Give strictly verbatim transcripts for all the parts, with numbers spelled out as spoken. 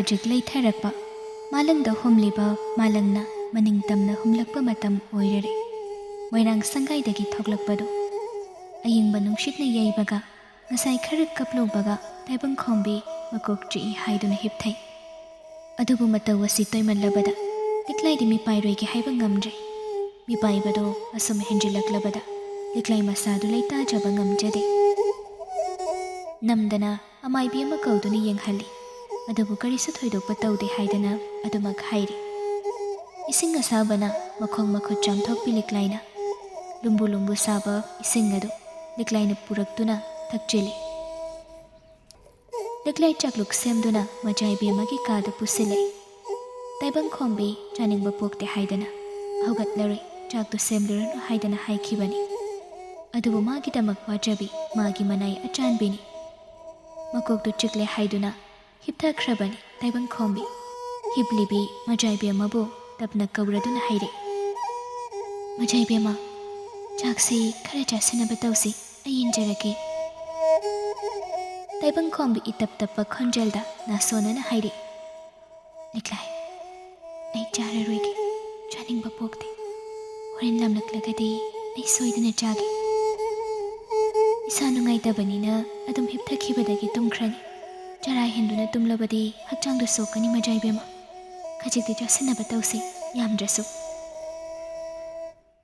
ꯍꯧꯖꯤꯛ ꯂꯩꯊꯔꯛꯄ ꯃꯥꯂꯪꯗ ꯍꯨꯝꯂꯤꯕ ꯃꯥꯂꯪꯅ ꯃꯅꯤꯡ ꯇꯝꯅ ꯍꯨꯝꯂꯛꯄ ꯃꯇꯝ ꯑꯣꯏꯔꯔꯦ꯫ ꯃꯣꯏꯔꯥꯡ ꯁꯪꯒꯥꯏꯗꯒꯤ ꯊꯣꯛꯂꯛꯄꯗꯣ ꯑꯌꯤꯡꯕ ꯅꯨꯡꯁꯤꯠꯅ ꯌꯩꯕꯒ ꯉꯁꯥꯏ ꯈꯔ ꯀꯞꯂꯨꯕꯒ ꯇꯥꯏꯕꯪꯈꯣꯝꯕꯤ ꯃꯀꯣꯛ ꯆꯤꯛꯏ ꯍꯥꯏꯗꯨꯅ ꯍꯤꯞꯊꯩ꯫ ꯑꯗꯨꯕꯨ ꯃꯇꯧ ꯑꯁꯤ ꯇꯣꯏꯃꯜꯂꯕꯗ ꯂꯤꯛꯂꯥꯏꯗꯤ ꯃꯤꯄꯥꯏꯔꯣꯏꯒꯦ ꯍꯥꯏꯕ ꯉꯝꯗ꯭ꯔꯦ꯫ ꯃꯤꯄꯥꯏꯕꯗꯣ ꯑꯁꯨꯝ ꯍꯦꯟꯖꯤꯜꯂꯛꯂꯕꯗ ꯂꯤꯛꯂꯥꯏ ꯃꯁꯥꯗꯨ ꯂꯩꯇꯥꯖꯕ ꯉꯝꯖꯗꯦ꯫ ꯅꯝꯗꯅ ꯑꯃꯥꯏꯕꯤ ꯑꯃ ꯀꯧꯗꯨꯅ ꯌꯦꯡꯍꯜꯂꯤ꯫ ꯑꯗꯨꯕꯨ ꯀꯔꯤꯁꯨ ꯊꯣꯏꯗꯣꯛꯄ ꯇꯧꯗꯦ ꯍꯥꯏꯗꯅ ꯑꯗꯨꯃꯛ ꯍꯥꯏꯔꯤ꯫ ꯏꯁꯤꯡ ꯑꯁꯥꯕꯅ ꯃꯈꯣꯡ ꯃꯈꯨꯠ ꯆꯥꯝꯊꯣꯛꯄꯤ ꯂꯤꯛꯂꯥꯏꯅ꯫ ꯂꯨꯝꯕꯨ ꯂꯨꯝꯕꯨ ꯁꯥꯕ ꯏꯁꯤꯡ ꯑꯗꯨ ꯂꯤꯛꯂꯥꯏꯅ ꯄꯨꯔꯛꯇꯨꯅ ꯊꯛꯆꯤꯜꯂꯤ꯫ ꯂꯤꯛꯂꯥꯏ ꯆꯥꯛꯂꯨꯛ ꯁꯦꯝꯗꯨꯅ ꯃꯖꯥꯏꯕꯦꯝꯃꯒꯤ ꯀꯥꯗ ꯄꯨꯁꯤꯜꯂꯛꯏ꯫ ꯇꯥꯏꯕꯪꯈꯣꯝꯕꯤ ꯆꯥꯅꯤꯡꯕ ꯄꯣꯛꯇꯦ ꯍꯥꯏꯗꯅ ꯍꯧꯒꯠꯂꯔꯣꯏ, ꯆꯥꯛꯇꯨ ꯁꯦꯝꯂꯨꯔꯅꯨ ꯍꯥꯏꯗꯅ ꯍꯥꯏꯈꯤꯕꯅꯤ꯫ ꯑꯗꯨꯕꯨ ꯃꯥꯒꯤꯗꯃꯛ ꯋꯥꯖꯕꯤ ꯃꯥꯒꯤ ꯃꯅꯥꯏ ꯑꯆꯥꯟꯕꯤꯅꯤ꯫ ꯃꯀꯣꯛꯇꯨ ꯆꯤꯛꯂꯦ ꯍꯥꯏꯗꯨꯅ ꯍꯤꯞꯊꯈ꯭ꯔꯕꯅꯤ ꯇꯥꯏꯕꯪꯈꯣꯝꯕꯤ꯫ ꯍꯤꯞꯂꯤꯕꯤ ꯃꯖꯥꯏꯕꯦꯝꯃꯕꯨ ꯇꯞꯅ ꯀꯧꯔꯗꯨꯅ ꯍꯥꯏꯔꯛꯏ, "ꯃꯖꯥꯏꯕꯦꯝꯃ, ꯆꯥꯛꯁꯤ ꯈꯔ ꯆꯥꯁꯤꯟꯅꯕ ꯇꯧꯁꯤ, ꯑꯩ ꯏꯟꯖꯔꯒꯦ꯫" ꯇꯥꯏꯕꯪꯈꯣꯝꯕꯤ ꯏꯇꯞ ꯇꯞꯄ ꯈꯣꯟꯖꯦꯜꯗ ꯅꯥꯁꯣꯟꯅꯅ ꯍꯥꯏꯔꯛꯏ, "ꯂꯤꯛꯂꯥꯏ, ꯑꯩ ꯆꯥꯔꯔꯣꯏꯒꯦ, ꯆꯥꯅꯤꯡꯕ ꯄꯣꯛꯇꯦ꯫ ꯍꯣꯔꯦꯟ ꯂꯥꯝꯂꯛꯂꯒꯗꯤ ꯑꯩ ꯁꯣꯏꯗꯅ ꯆꯥꯒꯦ꯫ ꯏꯁꯥ ꯅꯨꯡꯉꯥꯏꯇꯕꯅꯤꯅ ꯑꯗꯨꯝ ꯍꯤꯞꯊꯈꯤꯕꯗꯒꯤ ꯇꯨꯝꯈ꯭ꯔꯅꯤ꯫ ꯆꯔꯥ ꯍꯦꯟꯗꯨꯅ ꯇꯨꯝꯂꯕꯗꯤ ꯍꯛꯆꯥꯡꯗ ꯁꯣꯛꯀꯅꯤ ꯃꯖꯥꯏꯕꯦꯝꯃ꯫ ꯈꯖꯤꯛꯇꯤ ꯆꯥꯁꯤꯟꯅꯕ ꯇꯧꯁꯤ, ꯌꯥꯝꯗ꯭ꯔꯁꯨ꯫"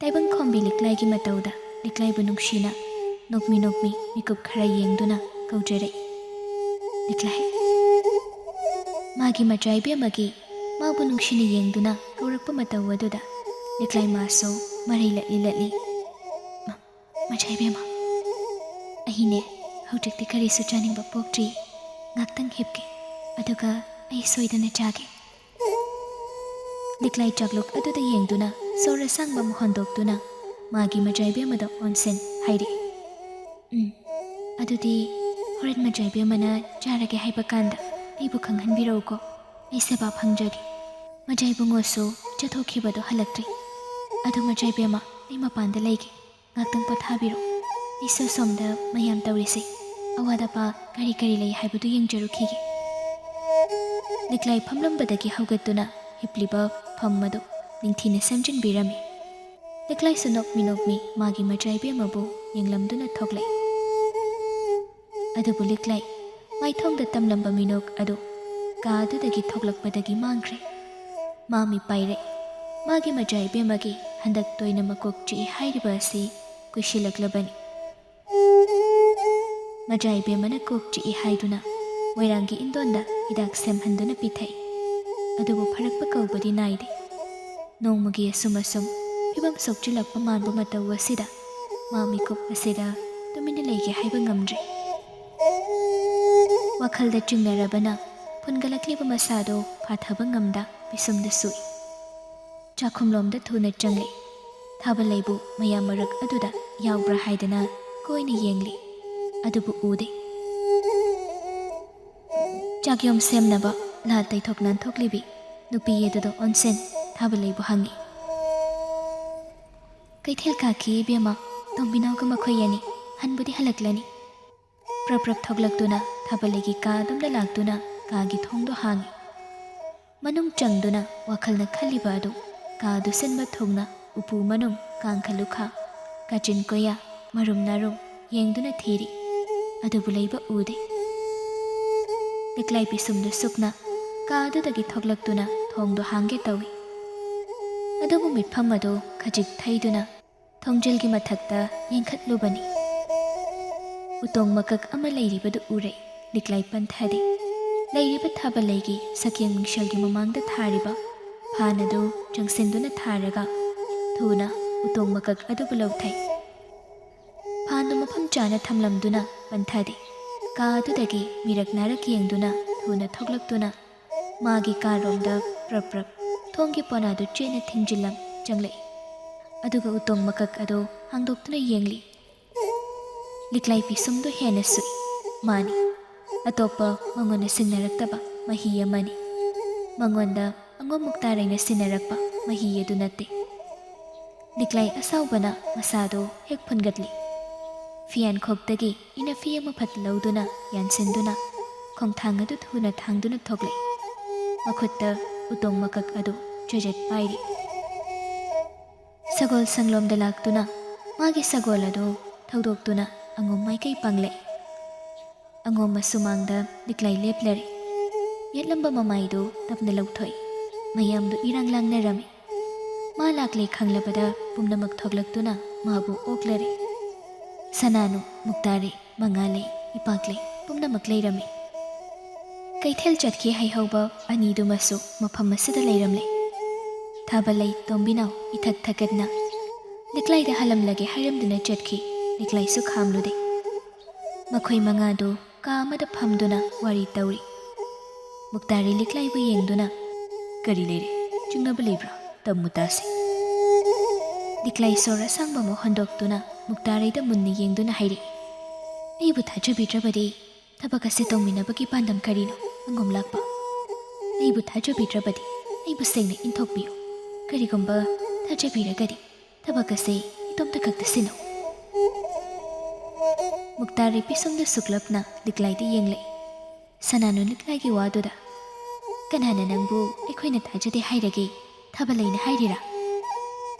ꯇꯥꯏꯕꯪꯈꯣꯝꯕꯤ ꯂꯤꯛꯂꯥꯏꯒꯤ ꯃꯇꯧꯗ ꯂꯤꯛꯂꯥꯏꯕꯨ ꯅꯨꯡꯁꯤꯅ ꯅꯣꯛꯃꯤ ꯅꯣꯛꯃꯤ ꯃꯤꯀꯨꯞ ꯈꯔ ꯌꯦꯡꯗꯨꯅ ꯀꯧꯖꯔꯛꯏ, "ꯂꯤꯛꯂꯥꯏ꯫" ꯃꯥꯒꯤ ꯃꯆꯥ ꯏꯕꯦꯝꯃꯒꯤ ꯃꯥꯕꯨ ꯅꯨꯡꯁꯤꯅ ꯌꯦꯡꯗꯨꯅ ꯀꯧꯔꯛꯄ ꯃꯇꯧ ꯑꯗꯨꯗ ꯂꯤꯛꯂꯥꯏ ꯃꯥꯁꯨ ꯃꯔꯩ ꯂꯠꯂꯤ ꯂꯠꯂꯤ, "ꯃ-, ꯃꯆꯥ ꯏꯕꯦꯝꯃ, ꯑꯩꯅꯦ ꯍꯧꯖꯤꯛꯇꯤ ꯀꯔꯤꯁꯨ ꯆꯥꯅꯤꯡꯕ ꯄꯣꯛꯇ꯭ꯔꯤ꯫ ꯉꯥꯛꯇꯪ ꯍꯤꯞꯀꯦ, ꯑꯗꯨꯒ ꯑꯩ ꯁꯣꯏꯗꯅ ꯆꯥꯒꯦ꯫" ꯂꯤꯛꯂꯥꯏ ꯆꯥꯛꯂꯨꯛ ꯑꯗꯨꯗ ꯌꯦꯡꯗꯨꯅ ꯁꯣꯔ ꯑꯁꯥꯡꯕ ꯑꯃ ꯍꯣꯟꯗꯣꯛꯇꯨꯅ ꯃꯥꯒꯤ ꯃꯆꯥ ꯏꯕꯦꯝꯃꯗ ꯑꯣꯟꯁꯤꯟ ꯍꯥꯏꯔꯛꯏ, "ꯎꯝ, ꯑꯗꯨꯗꯤ ꯍꯣꯔꯦꯟ ꯃꯆꯥ ꯏꯕꯦꯝꯃꯅ ꯆꯥꯔꯒꯦ ꯍꯥꯏꯕ ꯀꯥꯟꯗ ꯑꯩꯕꯨ ꯈꯪꯍꯟꯕꯤꯔꯛꯎꯀꯣ꯫ ꯑꯩ ꯁꯦꯕꯥ ꯐꯪꯖꯒꯦ꯫ ꯃꯆꯥ ꯏꯕꯨꯡꯉꯣꯁꯨ ꯆꯠꯊꯣꯛꯈꯤꯕꯗꯣ ꯍꯜꯂꯛꯇ꯭ꯔꯤ꯫ ꯑꯗꯨ ꯃꯆꯥ ꯏꯕꯦꯝꯃ, ꯑꯩ ꯃꯄꯥꯟꯗ ꯂꯩꯒꯦ꯫ ꯉꯥꯛꯇꯪ ꯄꯣꯊꯥꯕꯤꯔꯣ꯫ ꯑꯩꯁꯨ ꯁꯣꯝꯗ ꯃꯌꯥꯝ ꯇꯧꯔꯤꯁꯦ, ꯑꯋꯥꯠ ꯑꯄꯥ ꯀꯔꯤ ꯀꯔꯤ ꯂꯩ ꯍꯥꯏꯕꯗꯨ ꯌꯦꯡꯖꯔꯨꯈꯤꯒꯦ꯫" ꯂꯤꯛꯂꯥꯏ ꯐꯝꯂꯝꯕꯗꯒꯤ ꯍꯧꯒꯠꯇꯨꯅ ꯍꯤꯞꯂꯤꯕ ꯐꯝ ꯑꯗꯨ ꯅꯤꯡꯊꯤꯅ ꯁꯦꯝꯖꯤꯟꯕꯤꯔꯝꯃꯤ꯫ ꯂꯤꯛꯂꯥꯏꯁꯨ ꯅꯣꯛꯃꯤ ꯅꯣꯛꯃꯤ ꯃꯥꯒꯤ ꯃꯆꯥ ꯏꯕꯦꯝꯃꯕꯨ ꯌꯦꯡꯂꯝꯗꯨꯅ ꯊꯣꯛꯂꯛꯏ꯫ ꯑꯗꯨꯕꯨ ꯂꯤꯛꯂꯥꯏ ꯃꯥꯏꯊꯣꯡꯗ ꯇꯝꯂꯝꯕ ꯃꯤꯅꯣꯛ ꯑꯗꯨ ꯀꯥ ꯑꯗꯨꯗꯒꯤ ꯊꯣꯛꯂꯛꯄꯗꯒꯤ ꯃꯥꯡꯈ꯭ꯔꯦ꯫ ꯃꯥ ꯃꯤꯠ ꯄꯥꯏꯔꯛꯏ꯫ ꯃꯥꯒꯤ ꯃꯆꯥ ꯏꯕꯦꯝꯃꯒꯤ ꯍꯟꯗꯛ ꯇꯣꯏꯅ ꯃꯀꯣꯛ ꯆꯤꯛꯏ ꯍꯥꯏꯔꯤꯕ ꯑꯁꯤ ꯀꯨꯏꯁꯤꯜꯂꯛꯂꯕꯅꯤ꯫ ꯃꯆꯥ ꯏꯕꯦꯝꯃꯅ ꯀꯣꯛ ꯆꯤꯛꯏ ꯍꯥꯏꯗꯨꯅ ꯃꯣꯏꯔꯥꯡꯒꯤ ꯏꯟꯗꯣꯟꯗ ꯍꯤꯗꯥꯛ ꯁꯦꯝꯍꯟꯗꯨꯅ ꯄꯤꯊꯛꯏ꯫ ꯑꯗꯨꯕꯨ ꯐꯔꯛꯄ ꯀꯧꯕꯗꯤ ꯅꯥꯏꯗꯦ꯫ ꯅꯣꯡꯃꯒꯤ ꯑꯁꯨꯝ ꯑꯁꯨꯝ ꯐꯤꯕꯝ ꯁꯣꯛꯆꯤꯜꯂꯛꯄ ꯃꯥꯟꯕ ꯃꯇꯧ ꯑꯁꯤꯗ ꯃꯥ ꯃꯤꯀꯨꯞ ꯑꯁꯤꯗ ꯇꯨꯃꯤꯟꯅ ꯂꯩꯒꯦ ꯍꯥꯏꯕ ꯉꯝꯗ꯭ꯔꯦ꯫ ꯋꯥꯈꯜꯗ ꯆꯤꯡꯅꯔꯕꯅ ꯐꯨꯟꯒꯠꯂꯛꯂꯤꯕ ꯃꯁꯥꯗꯣ ꯐꯥꯊꯕ ꯉꯝꯗ ꯄꯤꯁꯨꯝꯗ ꯁꯨꯏ꯫ ꯆꯥꯛꯈꯨꯝꯂꯣꯝꯗ ꯊꯨꯅ ꯆꯪꯂꯦ꯫ ꯊꯥꯕꯂꯩꯕꯨ ꯃꯌꯥꯝ ꯃꯔꯛ ꯑꯗꯨꯗ ꯌꯥꯎꯕ꯭ꯔꯥ ꯍꯥꯏꯗꯅ ꯀꯣꯏꯅ ꯌꯦꯡꯂꯤ꯫ ꯑꯗꯨꯕꯨ ꯎꯗꯦ꯫ ꯆꯥꯛꯌꯣꯝ ꯁꯦꯝꯅꯕ ꯂꯥ ꯇꯩꯊꯣꯛ ꯅꯥꯟꯊꯣꯛꯂꯤꯕꯤ ꯅꯨꯄꯤ ꯑꯗꯨꯗ ꯑꯣꯟꯁꯤꯟ ꯊꯥꯕꯂꯩꯕꯨ ꯍꯪꯉꯤ꯫ "ꯀꯩꯊꯦꯜ ꯀꯥꯈꯤ ꯏꯕꯦꯝꯃ, ꯇꯣꯝꯕꯤꯅꯥꯎꯒ ꯃꯈꯣꯏ ꯑꯅꯤ꯫ ꯍꯟꯕꯨꯗꯤ ꯍꯜꯂꯛꯂꯅꯤ꯫" ꯄ꯭ꯔꯞ ꯄ꯭ꯔꯞ ꯊꯣꯛꯂꯛꯇꯨꯅ ꯊꯥꯕꯂꯩꯒꯤ ꯀꯥ ꯑꯗꯣꯝꯗ ꯂꯥꯛꯇꯨꯅ ꯀꯥꯒꯤ ꯊꯣꯡꯗꯣ ꯍꯥꯡꯉꯤ꯫ ꯃꯅꯨꯡ ꯆꯪꯗꯨꯅ ꯋꯥꯈꯜꯅ ꯈꯜꯂꯤꯕ ꯑꯗꯨ ꯀꯥꯗꯨ ꯁꯤꯟꯕ ꯊꯨꯡꯅ ꯎꯄꯨ ꯃꯅꯨꯡ, ꯀꯥꯡꯈ ꯂꯨꯈꯥ, ꯀꯥꯆꯤꯟ ꯀꯣꯌꯥ, ꯃꯔꯨꯝ ꯅꯥꯔꯨꯝ ꯌꯦꯡꯗꯨꯅ ꯊꯤꯔꯤ꯫ ꯑꯗꯨꯕꯨ ꯂꯩꯕ ꯎꯗꯦ꯫ ꯂꯤꯛꯂꯥꯏ ꯄꯤꯁꯨꯝꯗꯨ ꯁꯨꯛꯅ ꯀꯥ ꯑꯗꯨꯗꯒꯤ ꯊꯣꯛꯂꯛꯇꯨꯅ ꯊꯣꯡꯗꯨ ꯍꯥꯡꯒꯦ ꯇꯧꯏ꯫ ꯑꯗꯨꯕꯨ ꯃꯤꯠꯐꯝ ꯑꯗꯨ ꯈꯖꯤꯛ ꯊꯩꯗꯨꯅ ꯊꯣꯡꯖꯤꯜꯒꯤ ꯃꯊꯛꯇ ꯌꯦꯡꯈꯠꯂꯨꯕꯅꯤ꯫ ꯎꯇꯣꯡ ꯃꯀꯛ ꯑꯃ ꯂꯩꯔꯤꯕꯗꯨ ꯎꯔꯦ꯫ ꯂꯤꯛꯂꯥꯏ ꯄꯟꯊꯗꯦ꯫ ꯂꯩꯔꯤꯕ ꯊꯥꯕꯂꯩꯒꯤ ꯁꯛꯌꯦꯡ ꯃꯤꯡꯁꯦꯜꯒꯤ ꯃꯃꯥꯡꯗ ꯊꯥꯔꯤꯕ ꯐꯥꯟ ꯑꯗꯨ ꯆꯪꯁꯤꯟꯗꯨꯅ ꯊꯥꯔꯒ ꯊꯨꯅ ꯎꯇꯣꯡ ꯃꯀꯛ ꯑꯗꯨꯕꯨ ꯂꯧꯊꯩ꯫ ꯐꯥꯟꯗꯨ ꯃꯐꯝ ꯆꯥꯅ ꯊꯝꯂꯝꯗꯨꯅ ꯄꯟꯊꯗꯦ꯫ ꯀꯥ ꯑꯗꯨꯗꯒꯤ ꯃꯤꯔꯛ ꯅꯥꯔꯛ ꯌꯦꯡꯗꯨꯅ ꯊꯨꯅ ꯊꯣꯛꯂꯛꯇꯨꯅ ꯃꯥꯒꯤ ꯀꯥꯔꯣꯝꯗ ꯄ꯭ꯔꯞ ꯄ꯭ꯔꯞ ꯊꯣꯡꯒꯤ ꯄꯣꯅꯥꯗꯨ ꯆꯦꯠꯅ ꯊꯤꯡꯖꯤꯜꯂꯝ ꯆꯪꯂꯛꯏ꯫ ꯑꯗꯨꯒ ꯎꯇꯣꯡ ꯃꯀꯛ ꯑꯗꯨ ꯍꯥꯡꯗꯣꯛꯇꯨꯅ ꯌꯦꯡꯂꯤ꯫ ꯂꯤꯛꯂꯥꯏ ꯄꯤꯁꯨꯝꯗꯨ ꯍꯦꯟꯅ ꯁꯨꯏ꯫ ꯃꯥꯅꯤ, ꯑꯇꯣꯞꯄ ꯃꯉꯣꯟꯗ ꯁꯤꯟꯅꯔꯛꯇꯕ ꯃꯍꯤ ꯑꯃꯅꯤ꯫ ꯃꯉꯣꯟꯗ ꯑꯉꯣꯝ ꯃꯨꯛꯇꯥꯔꯩꯅ ꯁꯤꯟꯅꯔꯛꯄ ꯃꯍꯤ ꯑꯗꯨ ꯅꯠꯇꯦ꯫ ꯂꯤꯛꯂꯥꯏ ꯑꯁꯥꯎꯕꯅ ꯃꯁꯥꯗꯨ ꯍꯦꯛ ꯐꯨꯟꯒꯠꯂꯤ꯫ ꯐꯤꯌꯥꯟꯈꯣꯛꯇꯒꯤ ꯏꯅꯐꯤ ꯑꯃ ꯐꯠ ꯂꯧꯗꯨꯅ ꯌꯥꯟꯁꯤꯟꯗꯨꯅ ꯈꯣꯡꯊꯥꯡ ꯑꯗꯨ ꯊꯨꯅ ꯊꯥꯡꯗꯨꯅ ꯊꯣꯛꯂꯛꯏ꯫ ꯃꯈꯨꯠꯇ ꯎꯇꯣꯡ ꯃꯀꯛ ꯑꯗꯨ ꯆꯦꯖꯦꯠ ꯄꯥꯏꯔꯤ꯫ ꯁꯒꯣꯜ ꯁꯪꯂꯣꯝꯗ ꯂꯥꯛꯇꯨꯅ ꯃꯥꯒꯤ ꯁꯒꯣꯜ ꯑꯗꯨ ꯊꯧꯗꯣꯛꯇꯨꯅ ꯑꯉꯣꯝ ꯃꯥꯏꯀꯩ ꯄꯥꯡꯂꯛꯏ꯫ ꯑꯉꯣꯝ ꯃꯁꯨꯃꯥꯡꯗ ꯂꯤꯛꯂꯥꯏ ꯂꯦꯞꯂꯔꯦ꯫ ꯌꯦꯠꯂꯝꯕ ꯃꯃꯥꯏꯗꯨ ꯇꯞꯅ ꯂꯧꯊꯣꯛꯏ꯫ ꯃꯌꯥꯝꯗꯨ ꯏꯔꯥꯡ ꯂꯥꯡꯅꯔꯝꯃꯤ꯫ ꯃꯥ ꯂꯥꯛꯂꯦ ꯈꯪꯂꯕꯗ ꯄꯨꯝꯅꯃꯛ ꯊꯣꯛꯂꯛꯇꯨꯅ ꯃꯥꯕꯨ ꯑꯣꯛꯂꯔꯦ꯫ ꯁꯅꯥꯅꯨ, ꯃꯨꯛꯇꯥꯔꯩ, ꯃꯉꯥꯂꯩ, ꯏꯄꯥꯛꯂꯩ ꯄꯨꯝꯅꯃꯛ ꯂꯩꯔꯝꯃꯤ꯫ ꯀꯩꯊꯦꯜ ꯆꯠꯈꯤ ꯍꯥꯏꯍꯧꯕ ꯑꯅꯤꯗꯨꯃꯁꯨ ꯃꯐꯝ ꯑꯁꯤꯗ ꯂꯩꯔꯝꯂꯦ꯫ ꯊꯥꯕꯂꯩ, ꯇꯣꯝꯕꯤꯅꯥꯎ ꯏꯊꯛ ꯊꯛꯀꯠꯅ ꯂꯤꯛꯂꯥꯏꯗ ꯍꯜꯂꯝꯂꯒꯦ ꯍꯥꯏꯔꯝꯗꯨꯅ ꯆꯠꯈꯤ꯫ ꯂꯤꯛꯂꯥꯏꯁꯨ ꯈꯥꯝꯂꯨꯗꯦ꯫ ꯃꯈꯣꯏ ꯃꯉꯥꯗꯨ ꯀꯥ ꯑꯃꯗ ꯐꯝꯗꯨꯅ ꯋꯥꯔꯤ ꯇꯧꯔꯤ꯫ ꯃꯨꯛꯇꯥꯔꯤ ꯂꯤꯛꯂꯥꯏꯕꯨ ꯌꯦꯡꯗꯨꯅ, "ꯀꯔꯤ ꯂꯩꯔꯦ? ꯆꯤꯡꯅꯕ ꯂꯩꯕ꯭ꯔꯥ? ꯇꯝꯃꯨ ꯇꯥꯁꯤ꯫" ꯂꯤꯛꯂꯥꯏ ꯁꯣꯔ ꯑꯁꯥꯡꯕ ꯑꯃ ꯍꯣꯟꯗꯣꯛꯇꯨꯅ ꯃꯨꯛꯇꯥꯔꯩꯗ ꯃꯨꯟꯅ ꯌꯦꯡꯗꯨꯅ ꯍꯥꯏꯔꯛꯏ, "ꯑꯩꯕꯨ ꯊꯥꯖꯕꯤꯗ꯭ꯔꯕꯗꯤ ꯊꯕꯛ ꯑꯁꯤ ꯇꯧꯃꯤꯟꯅꯕꯒꯤ ꯄꯥꯟꯗꯝ ꯀꯔꯤꯅꯣ? ꯑꯉꯣꯝ ꯂꯥꯛꯄ꯫ ꯑꯩꯕꯨ ꯊꯥꯖꯕꯤꯗ꯭ꯔꯕꯗꯤ ꯑꯩꯕꯨ ꯁꯦꯡꯅ ꯏꯟꯊꯣꯛꯄꯤꯌꯨ꯫ ꯀꯔꯤꯒꯨꯝꯕ ꯊꯥꯖꯕꯤꯔꯒꯗꯤ ꯊꯕꯛ ꯑꯁꯤ ꯏꯇꯣꯝꯇ ꯈꯛꯇ ꯁꯤꯟꯅꯧ꯫" ꯃꯨꯛꯇꯥꯔꯤ ꯄꯤꯁꯨꯝꯗ ꯁꯨꯛꯂꯞꯅ ꯂꯤꯛꯂꯥꯏꯗ ꯌꯦꯡꯂꯛꯏ꯫ ꯁꯅꯥꯅꯨ ꯂꯤꯛꯂꯥꯏꯒꯤ ꯋꯥꯗꯨꯗ, "ꯀꯅꯥꯅ ꯅꯪꯕꯨ ꯑꯩꯈꯣꯏꯅ ꯊꯥꯖꯗꯦ ꯍꯥꯏꯔꯒꯦ? ꯊꯥꯕꯂꯩꯅ ꯍꯥꯏꯔꯤꯔꯥ?"